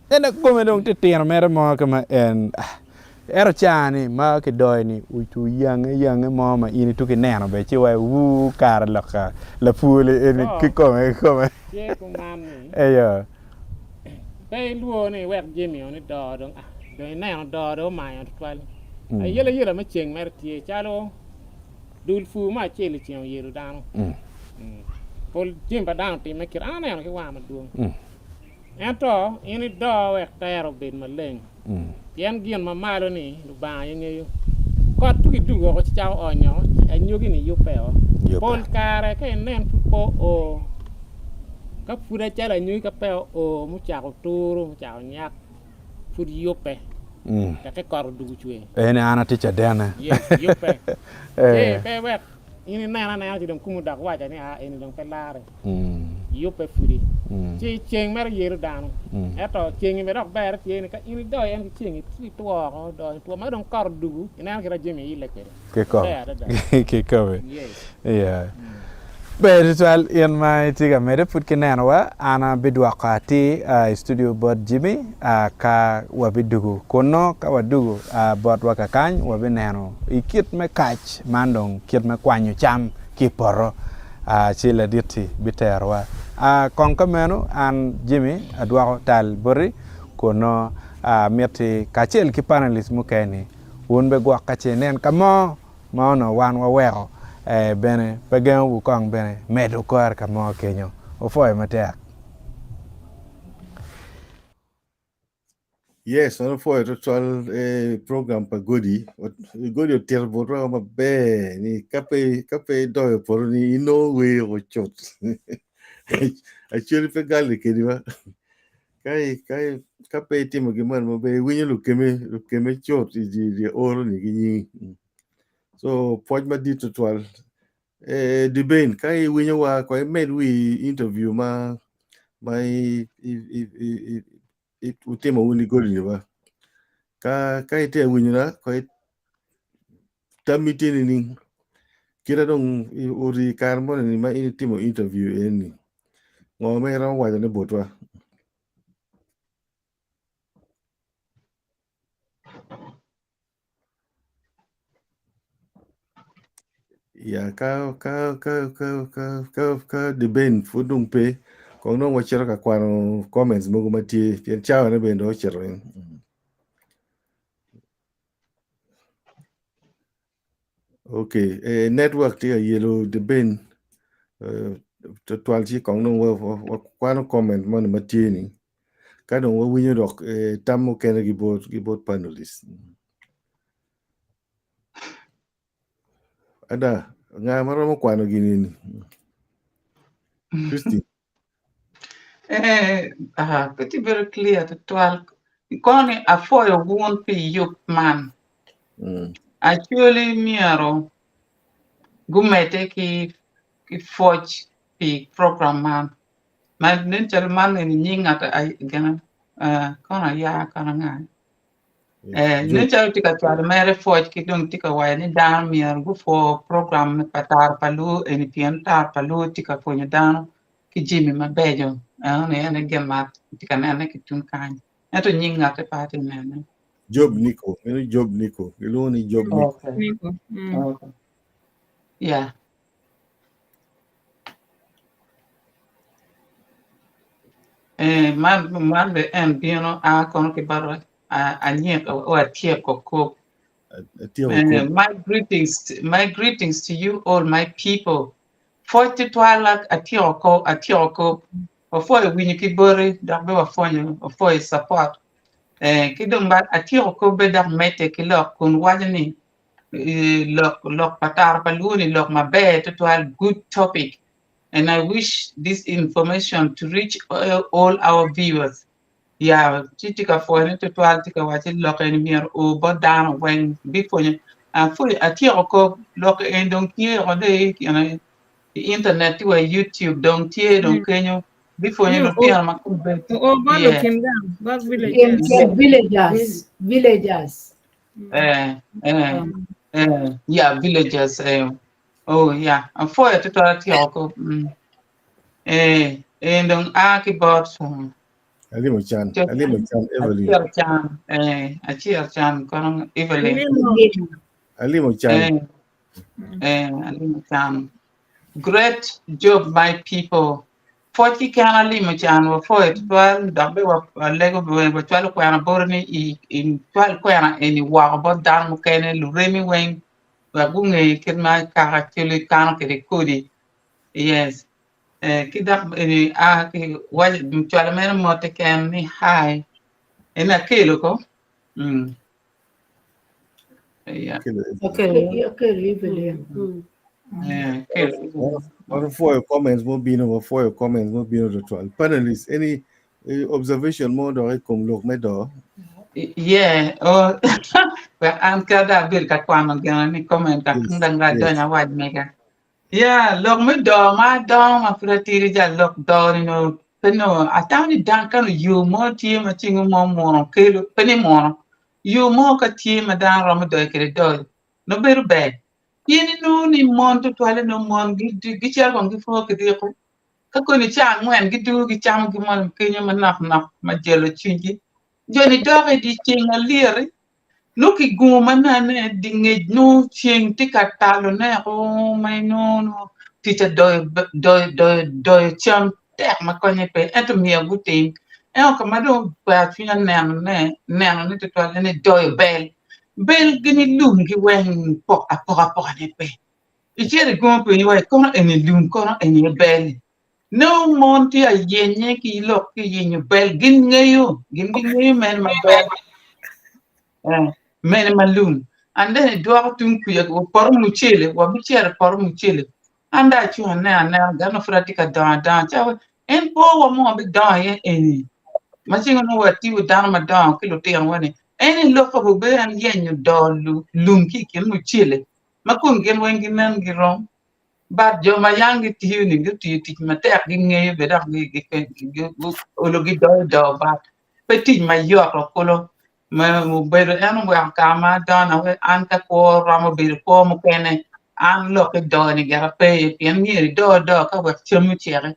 ento kome dong titino mere mo ki ma en ento ca-ni ma kidoyo-ni oyange yange mo ma in ituko ineno bene ci iwaco wuu kare loka lapur-li eni kikome kikome eyo. Pe ilwor ni iwek jami eni doo dong ah dong ineno doo dong omayo tutwal. Ayelayela me ceng mere tye calo dul pur mo acel i ceng oyelo dano. Pol jami pa dano otimme kit an aneno ki wanga madwong. Ento in idoo wek tere obed maleng pien gin ma malo ni Lubanga aye ngeyo. Kot tuki dugo woko ci cako onyo ci anyogi ni yubbe o. Pol kare ka inen pud pe oo Ka pud acalo anyogi ka pe oo mucako turu mucako nyak pud yubbe tekke kot odwogo cwer. Eni an atye cadene. Yes, yubbe. Ci pe wek in inen anena ci dong kumu dok waco ni aa eni dong pe larre. Yubbe pudi. Ci ceng mere yelo dano. Ento cengi bene dok berre tye ni ka in idoyo en ki cengi ci itwo oko odoyo itwo ma dong kot odwogo ineno kit ma jami ile kwede. Kikome. Kikome. Yeah. Ber tutwal in ma itye ka medde pud ki nenowa, an abidwoko atir i studio bot Jimmy ka wabidugu kunnu. Ka wadugu botwa kakany wabineno i kit me kac man dong kit me kwanyo cam ki i poto ci ladit-ti biterowa. Kong ka meno an Jimmy adwoko tal boti kunnu amiti kacel ki panelist mukene-ni Wun be gwok ka ce inen ka mo ma onongo wan waweko bene pe gengowu kong bene medo kore ka mo kenyo. Wupwoyo matek. Yes, wan wapwoyo twatwal eh, program pa Godi. Godi otito botwa maber ni ka pe ka pe idoyo poto ni inongo wer ocut. Actually pe gali kedi ba. Ka i ka i ka pe itimo gin moni maber iwinyo lukeme lukeme cut i dye oro ni ki nyingi. So pwoc madit tutwal. Eh, Dibane ka iwinyo wa ko imed wi interview ma ma i i i i i utimo wun i godi ni ba. Ka ka itye winyo na ko tammi tye nining? Kite dong ori kare moni ni ma in itimo interview eni ngo ma iromo waco ne botwa? Ya ka ka ka ka ka ka ka Deben pud dong pe kong dong wacito ka kwano comments mogo ma tye pien cawa ne bene dong ocito Okay, eh, network tye ka yelo Deben eh, twatwal ci kong dong wakwano comment moni ma tye ni ka dong wawinyo dok eh, tam mukene ki bot ki bot panelist. Ada, nga ma romo kwano gini ni? Christy. Eh, ah, pe tye bedo clear tutwal. Kono ni apwoyo wun pi yub man. Mm. Actually myero gumedde ki ki pwoc pi program man. Ma nen calo man eni nying ngat ai gin eh, kono aya kono anga. Eh, nen calo tye ka cwalo mere pwoc ki dong tye ka waco ni dano myero gupwo program pa Taro pa Luo eni pien Taro pa Luo tye ka pwonyo dano ki jami mabeco. Enoni en aye gin ma atye ka nene ki tung kany. Ento nying ngatte pe atye ka nene. Job Nico, meno Job Nico, gilwongo ni Job Nico. Okay. Nico. Mm. Okay. Yeah. Eh, man, man be en bino a kono ki bot anyik o atyeko kop. Atyeko Eh, kop. my greetings, my greetings to you all my people. Pwoc tutwal atyeko kop, atyeko kop. Wapwoyo winyo ki boti dok be wapwonyo, wapwoyo support. Eh, ki dong ba atyeko kop be dok medde ki lok kun waco ni eh, lok lok pa taro pa luo ni lok maber tutwal good topic and I wish this information to reach all our viewers. Ya, ci tye ka pwoyone tutwal tye ka wacci lok eni myero o bot dano weng bipwonyo apwonyo atyeko kop lok eni dong tye oko dong i kine i internet tye wa i youtube dong tye dong kenyo. Bipwonyo lutino ma kombeddi. Oo bot Yeah. lukin gang, bot villagers. Villagers, villagers. Eh, eh, eh, yeah, villagers. Eh. Oh, yeah. Apwoyo tutwal atyeko ko. Mm. Eh, eh, dong a ki bot. Um, Alimo can, alimo can Evelyn. Aciro can, eh, aciro can kono Evelyn. Alimo can. Eh, eh, alimo can. Great job my people. Pwoc keken alimo can wapwoyo tutwal dok bene walego bene wacwalo kwena boti ni icwal kwena eni woko bot dano mukene luremi weng wek gunge kit ma kaka calo kano kwede kodi. Yes. Eh, ki dok eni a ki waco cwalo mere mot keken ni hi. Eni akelo ko. Mm. Yeah. Akelo Evelyn. Eh, akelo. Wapwoyo comments mobino, wapwoyo comments mobino tutwal. Panelists, any observation mo dok i kom lok me doo? Yeah, oh, wek an ka dong abedo ka kwano gin ni comment ka Yes, dong yes. adonyo awac mega. Yeah, lok me doo ma adongo ma pud atidi ja lok doo ni nongo pe nongo atamo ni dano ka nongo yo mo tye ma cingo mo muno kelo pe ni muno yo mo ka tye ma dano romo doyo kwede doo nongo bedo ber pien inongo ni mon tutwalle nongo mon gicito kong gipwo ki diko ka koni ca angwen gidugo gicamo gin mo kenyo manok nok ma jolo cwinygi joni dok i dye ceng alyeti Nongo kigungo ma nene di ngec nongo ceng tye ka talone o ma inongo nongo tic ka doyo cam tek ma konye pe ento myero gutim ento ka ma dong okwero cwinya nenone nenone tutwal en ni doyo bel, bel gini lumgi weng pok apoka apokane pe icito igungo piny iwaci kono eni lum kono eni aye bel Nongo mon tye ayenye ki lok ki yenyo bel gin ngeyo gin gingeyo mene ma bel eh, mene ma lum and then idwoko tung kuca wa poto mucele wabicito i poto mucele an dong acung aneno anena gano pud atye ka dongo adonga ca en po wa mo bidongo iye eni ma ceng nongo watiyo dano madongo ki lutino wa ni en i lok obedo en yenyo doo lum ki i kin mucele ma kun gin weng ginen girom But jo ma yam gitiyo-ni gutiyo tic matek, gingeyo bene dok olo gidoyo doo but pe tic mayot wa kulu ma obedo en oweko kare ma adongo wek an ka kwo romo bedo kwo mukene an lok ki doo-ni gire pe iye pien myero ido doo ka wek cam oceki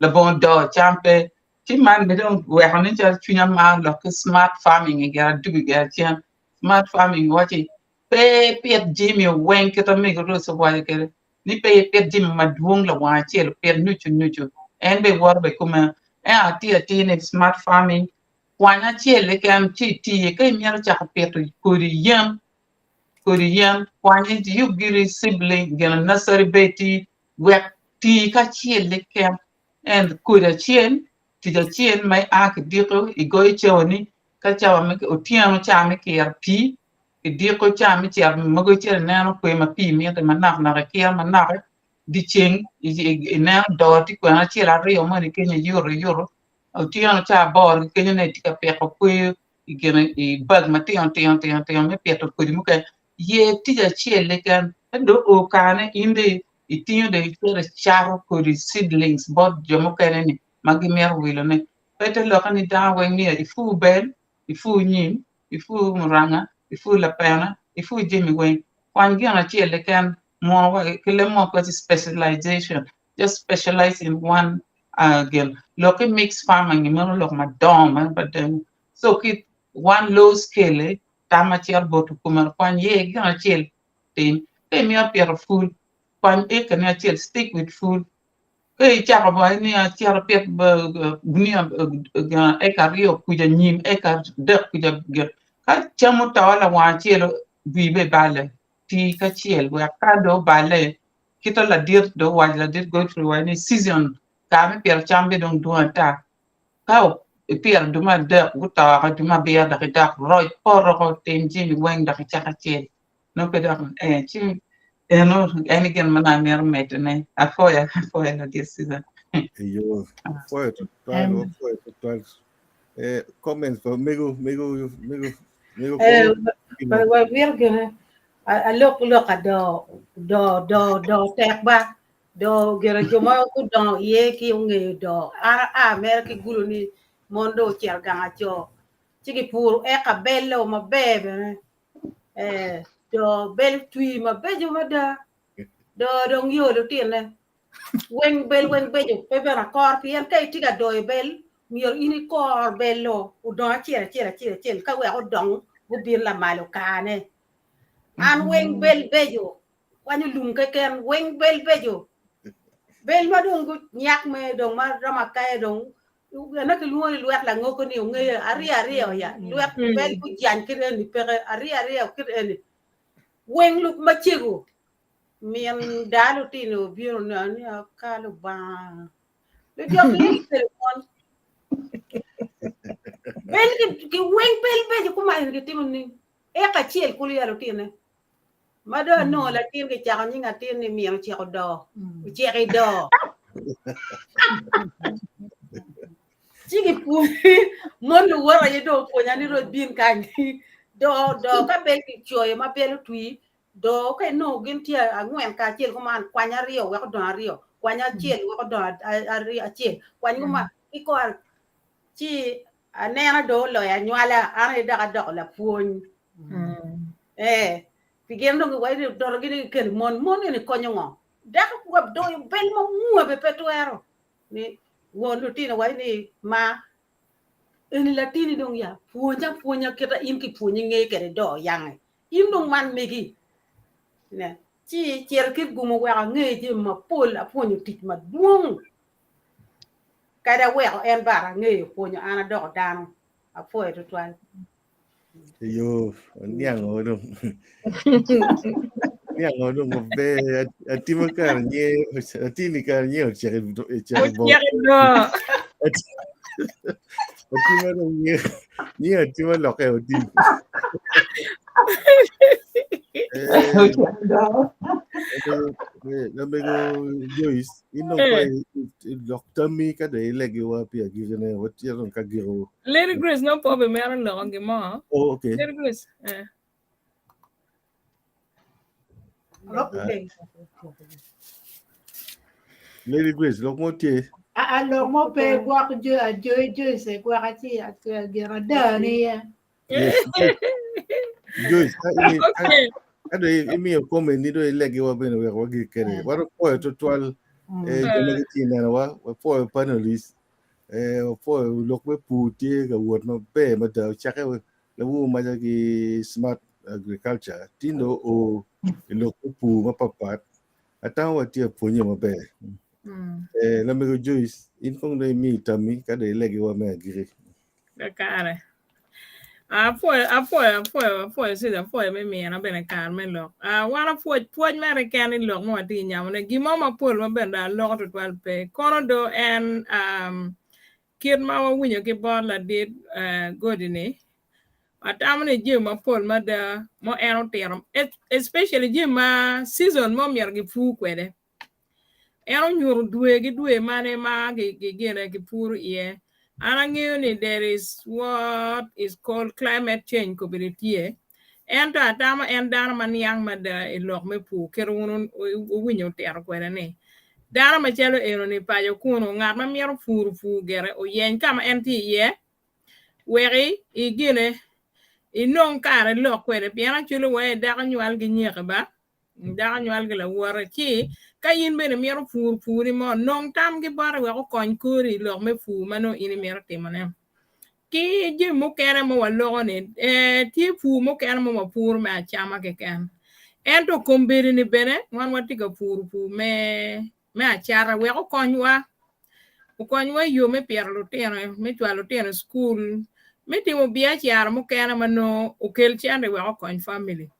labongo doo cam pe ci man bene dong oweko nen calo cwinya maro lok ki smart farming gire adugi gire cen smart farming waci Pe ipit jami weng kit ma mego Rose owaco kwede ni pe ipit jami madwong lawang acel opit nucu nucu en bene woto bene kumeno ento atir atir ni smart farming kwany acel keken ci iti iye ka imito cako pito kodi yen kodi yen kwany iyub giri seedling gin nursery bed ti wek ti kacel keken en kodi acel tic acel ma ia ki diko igoyo cawani ka cawa me otyeno ca me kiro pii Idiko ca me cito mogo icito ineno kwer ma pii mitte manok nok ikiro manok dyeceng ineno doo tye kwene acel aryo moni kenyo iyuto iyuto otyeno ca aboro ki kenyo nongo itye ka piko kweyo i gine i bag matino tino tino tino me pito kodi mukene yer tic acel keken ka dong oo karene in dong itingo dong icito icato kodi seedlings bot jo mukene ni ma gimito wilone pe te lokke ni dano weng myero ipur bel ipur nyim ipur muranga, ipur lapena, ipur jami weng. Kwany gin acel keken muno wa ki leb mo waci specialization, just specialize in one gin. Lok ki mixed farming meno lok madongo meno pa dano. So ki one low scale tam acel bot kumeno kwany ye gin acel tim. Ka imito pito pul, kwany acre ni acel stick with pul. Ka icako bene ni acito apit gunia eka aryo kuca nyim eka adek kuca gin ka cam oto lawang acel wii bene balle tii kacel wek ka dong oballe kite ladit dong owaco ladit Godfrey owaco ni season kare me pito cam bene dong dwong ata ka ipito dwe me adek guto woko dwe me abiro dok idok roc poto woko tim jami weng dok icak acel. Nongo pe dok eh, ci eno en gin ma nongo amito medone. Apwoyo, apwoyo ladit Susan. Eyo, apwoyo tutwal, apwoyo tutwal. Eh, comments pa mego, mego, mego, mego Eh, koro. wamito gine alok lok ado do do do tek ba. Doo gire jo ma gudongo iye ki ongeyo doo. An aa mere ki Gulu ni mon dong ocito gang aco ci gipuro eka bel-lo maber bene. Eh, doo bel otwi mabeco mada. Doo dong yo lutine weng bel weng beco pe bene akor pien ka itye ka doyo bel myero in ikor bel-lo odong acel acel acel acel ka wek odong gubin lamal okane. An weng bel beco kwanyo lum keken weng bel beco bel ma dong gunyak me dong ma romo akaya dong ene kilwongo ni lwet langoko ni ongeyo aryo aryo ya lwet bel gujany kit eni peke aryo aryo kit eni weng luk macego min daa lutino obino neno ni aka Lubanga lujok gin gikelo mon bel ki weng bel beco kuma eni gitimo ni eka acel kulu ya lutine Ma dong anongo latin kicako nying atin ni min oceko doo, oceko i doo. Ci gipwonyi, mon luwota aye dong opwonya ni roc bin kany. Doo, doo ka bel kicoyo ma bel otwi, doo ka inongo gin tye angwen kacel kuman, kwany aryo wek odong aryo, kwany acel wek odong aryo acel, kwany kuman, ikor ci aneno dong oloyo anywala, an aye dok adoko lapwony. Eh, pi gin dong giwaco ni doto gin gikelo mon, mon eni konyo ngo? Dako wa doyo bel ma mua be pe twero. Ni won lutino waco ni ma eni latini dong ya pwony apwonya kita in kipwonyi nge kede do yange. In dong man megi. Ne. Ci cito kit gumo weko ange jami mapol apwonyo tic madwong. Kadi aweko en bara angeyo pwonyo an adoko dano. Apwoyo tutwal. Yo, aniango dong. Aniango dong maber. Atimo kare nye, atini kare nye ocek ocek bo. Ocek do. Atimo dong nye, nye atimo loke otim. Eh, Ocek do. Lamego Joyce, in dong Eh. kong lok tammi ka dong ilegiwa pi agikine, watye dong ka giko. Lady Grace no po be mero loko gin mo. Oh, okay. Lady Grace. Eh. Lady Grace, lok mo tye. A lok mo pe gwok jo ajoy Joyce gwok aci gin ada ni ye. Yes. Joyce, ka ini Okay. ka dong imiyo comment ni dong ilegiwa bene wek wagik kede. Wapwoyo tutwal eh, jo ma gitye nenowa, wapwoyo panelist, eh, wapwoyo lok me pur tye ka wot maber mada ocake lawu maca ki smart agriculture tin dong oo i lok me pur mapapat atamo watye ka pwonye maber. Eh, lamego Joyce, in kong dong imi tammi ka dong ilegiwa me agiki. Kakare. Apwoyo, apwoyo, apwoyo, apwoyo, Cesar, apwoyo me mina bene kare me lok. Ah, wan apwoc, pwoc mere keken i lok ma watye ka nyamone. Gin mo mapol ma bene dong aloko tutwal pe. Kono do en um, kit ma wawinyo ki bot ladit uh, Godi ni, atamo ni jami mapol mada mo en otito, especially jami ma season mo myero gipur kwede. En onyuto dwe ki dwe mane ma gigine gipuro iye. An angeyo ni there is what is called climate change kobedo tye. Ento atamo en dano ma niang mada i lok me pur kit wun wuwinyo otito kwede ni dano macalo eno-ni paco kunu ngat ma mito puro pur gire oyeny ka ma en tye iye weki igine inong kare ilok kwede pien aculo wa dako nywal gi nyeke ba. Dako nywal ki lawote. Ci ka in bene imito puro purni mo, nong tamgi bote wek okony kori i lok me pur ma nongo in imito timone. Ki jami mukene ma waloko ni, eh, tye pur mukene ma wapuro me acama keken. Ento kombeddi-ni bene wan watye ka puro pur me me acata wek okonywa, okonywa i yo me pito lutino, me cwalo lutino i cukul, me timo biacara mukene ma nongo okel cente wek okony famili.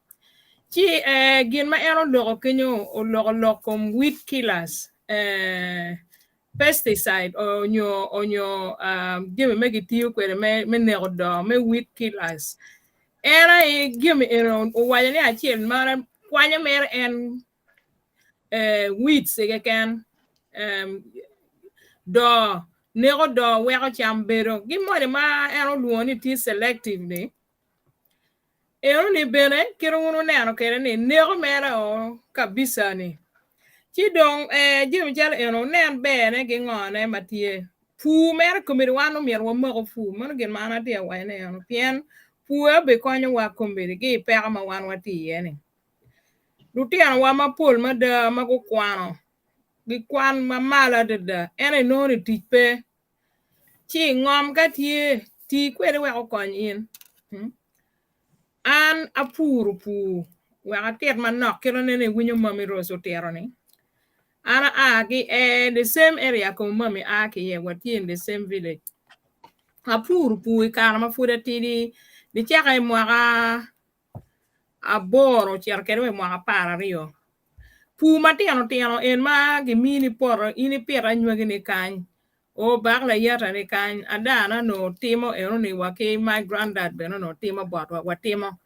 Ci eh, gin ma en oloko kenyo oloko lok kom weed killers, eh, pesticide onyo onyo ah, jami ma gitiyo kwede me, me neko doo me weed killers. En aye jami eno owaco ni acel mara kwanyo mere en eh, weeds keken em, doo neko doo weko cam bedo gi moni ma en olwongo ni tye selective ni enoni bene kit wun wuneno kwede ni neko mere o kabisa ni. Ci dong eh, jami calo eno wunen berne ki ngone ma tye. Pur mere kombeddi wan omyero wamoko pur, meno gin ma an atye ka wacone eno, pien pur aye obikonyowa kombeddi ki i peko ma wan watye iye-ni. Lutinowa mapol mada ma gukwano gikwan ma malo adada ento inongo ni tic pe. Ci ngom ka tye, ti kwede wek okony in. An apuro pur wek atit manok kit ma nene iwinyo mami Rose otito-ni. An aa ki i the same area koma mami a ki iye watye in the same village. Apuro pur i kare ma pud atidi nicaka i mwaka aboro ocito kwede wa i mwaka 12. Pur matino tino en ma gimini poto in ipito anywagini kany O bak layata ni kany, adana onongo timo enoni wa ki my granddad bene onongo timo botwa, watimo.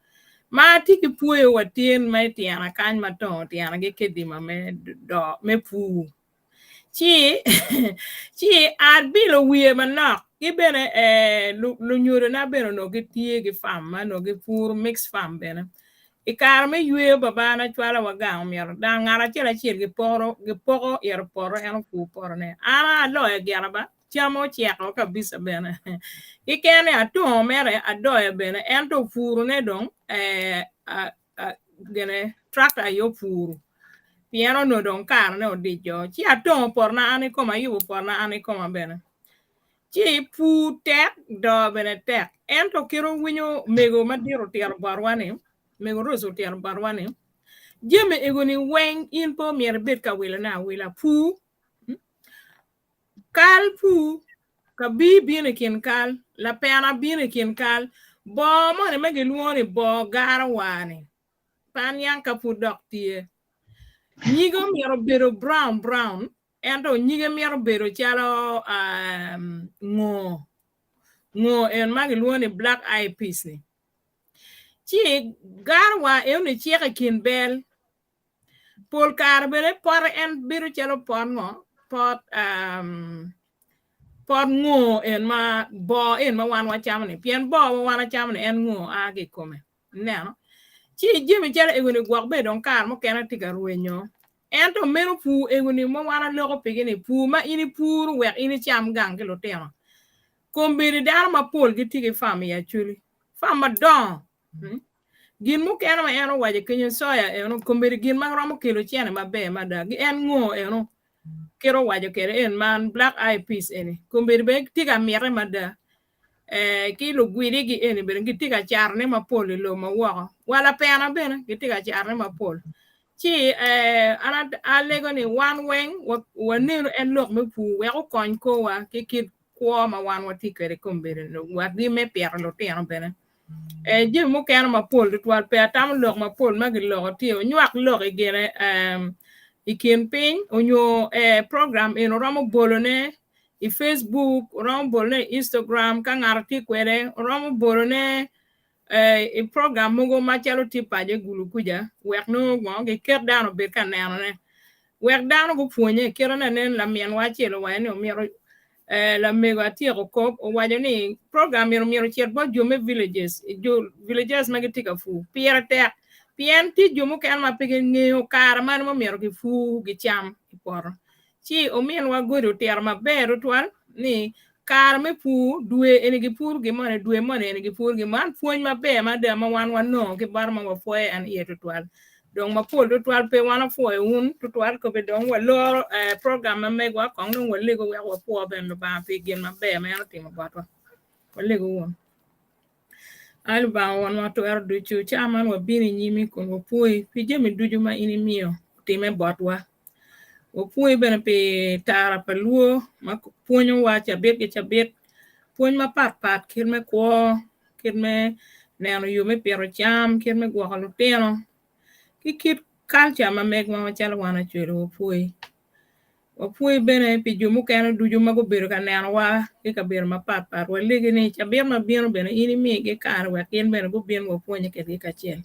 Ma atye ki pwoyo wa tin ma ityena kany ma tongo tyena gi kidima me do me pur. Ci ci abilo wiye manok ki bene eh, lunyodona bene onongo gitye ki farm ma onongo gipuro mixed farm bene. I kare me yweyo babana cwalo wa gang omyero dang ngat acel acel gipoko ito poto en opur potone. An aloyo gira ba, cam oceko kabisa bene. Keken ni atongo mere adoyo bene ento purone dong gine tractor aye opuru pien onongo dong karene odic jo. Ci atongo potona an kikoma ayubo potona an kikoma bene. Ci pur tek, doo bene tek. Ento kit owinyo mego madit otito botwa ni, mego Rose otito botwa ni, jami ego-ni weng in pe omyero ibed ka wilone awila. Pur, kal pur, kabir bino i kin kal, lapena bino i kin kal, boo moni ma gilwongo ni boo garawa-ni, pe aniang ka pud dok tye. Nyige omyero obedo brown brown, Ento nyige mito bedo calo ngo, ngo en ma gilwongo ni black eye peas ni. Ci garawa enoni ciko i kin bel. Pol kare bene pote en bedo calo pot ngo, pot pot ngo en ma boo en ma wan wacamo ni pien boo ma wan wacamo ni en ngo a ki i kome. Ineno? Ci jami calo egoni gwok bene dong kare mukene tye ka rwenyo. Ento meno pur egoni ma wan aloko pigi ni pur ma in ipuro wek in icam gang ki lutino. Kombeddi dano mapol gitye ki farm i Acholi. Farm madongo. Hmm? Gin mukene ma en owaco kenyo soya eno kombeddi gin ma romo kelo cene maber mada. En ngo eno kit owaco kwede en man black eye peas eni. Kombeddi bene tye ka mite mada. Eh, ki lugwidigi eni bene gitye ka catone mapol i lobo ma woko. Wa lapena bene gitye ka catone mapol. Ci eh, an alego ni wan weng wanenu en lok me pur wek okony korwa ki kit kwo ma wan watye kwede kombeddi watgi me pito lutino bene. Eh, jami mukene mapol tutwal pe atamo lok mapol ma giloko tye onywak lok i gine eh, i kin piny onyo eh, program eno romo bolone i Facebook, oromo bolone i Instagram ka ngato tye kwede, oromo bolone i program mogo macalo tye paco i gulu kuca wek nongo ngo giket dano obed ka nenone wek dano gupwonye kite nanen laminwa acel owaco ni omyero lamego atyeko kop owaco ni program myero myero ocit bot jo me villages jo villagers ma gitye ka pur pire tek pien tye jo mukene ma pe gingeyo kare mane ma myero gipur gicam i poto Ci ominwa Godi otito maber tutwal ni kare me pur dwe eni gipuro gin moni, dwe moni eni gipuro gin moni. Man pwony maber mada ma wan wanongo ki bote ma wapwoyo en iye tutwal. Dong mapol tutwal pe wan wapwoyo wun tutwal kobe dong waloro eh, program ma megwa kong dong walego wek wapwo bene Lubanga pi gin maber ma en otimo botwa. Walego wun. Ai Lubanga Won ma twero ducu, caa man wabino i nyimi kun wapwoyi pi jami ducu ma in imiyo otime botwa. Wapwoyi bene pi tara pa lwo ma pwonyowa cabit ki cabit, pwony mapatpat kit me kwo, kit me neno yo me pito cam, kit me gwoko lutino, ki kit kalca ma megwa macalo wan Acholi wapwoyi. Wapwoyi bene pi jo mukene ducu ma gubedo ka nenowa ki kabedo mapatpat. Walegi ni cabit ma bino bene in imigi kare wek gin bene gubin wapwonye kedgi kacel.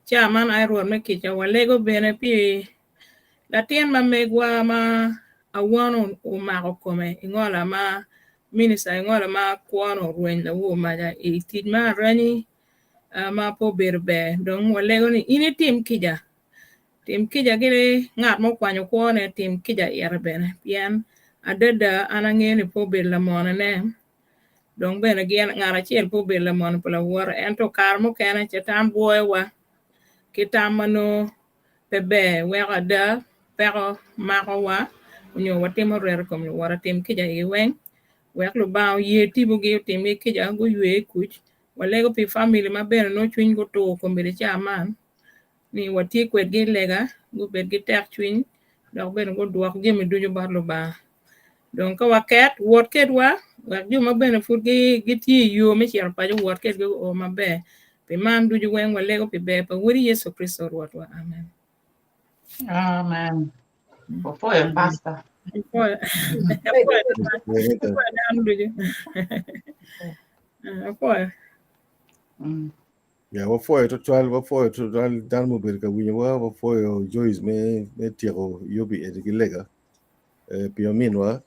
Ca man ai Rwot me kica, walego bene pi latin ma megwa ma awano omako kome i ngola ma minista i ngola ma kwone orweny lawor maca i tic me aranyi ma pe obedo ber. Dong walego ni in itim kica. Tim kica ki ngat ma okwanyo kwone, tim kica ite bene, pien adada an angeyo ni pe obedo lamonene, dong bene gin ngat acel pe obedo lamone pa lawote, ento kare mukene Catan bwoyowa ki tam ma nongo pe ber weko ada peko makowa nyo watimo rwet i kom luwote. Tim kica igi weng wek Lubanga oye tibogi otimgi kica guywe i kuc. Walego pi famili ma bene nongo cwinygi otur kombeddi ca man ni watye kwedgi i lega gubed ki tekcwiny dok bene gudwok jami ducu bot Lubanga. Dong ka waket, wot kedwa wek jo ma bene pud gitye i yo me cito paco wot kedgi guo maber. Pi man ducu weng walego pi ber pa Wodi Yecu Kricito Rwotwa. Amen. Amen. Wapwoyo pastor. Apwoyo apwoyo dano ducu. Apwoyo. Ya, wapwoyo twatwal, wapwoyo twatwal dano mubedo ka winyowa, wapwoyo Joyce me me tyeko yubbi eni ki lega eh, pi ominwa,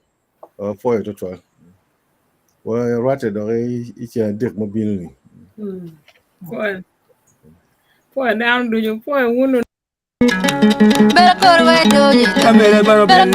wapwoyo twatwal. Warwatte dok i i ceng adek ma bino-ni. Pwoyo. Pwoyo dano ducu. Pwoyo wun Kamere baro bella.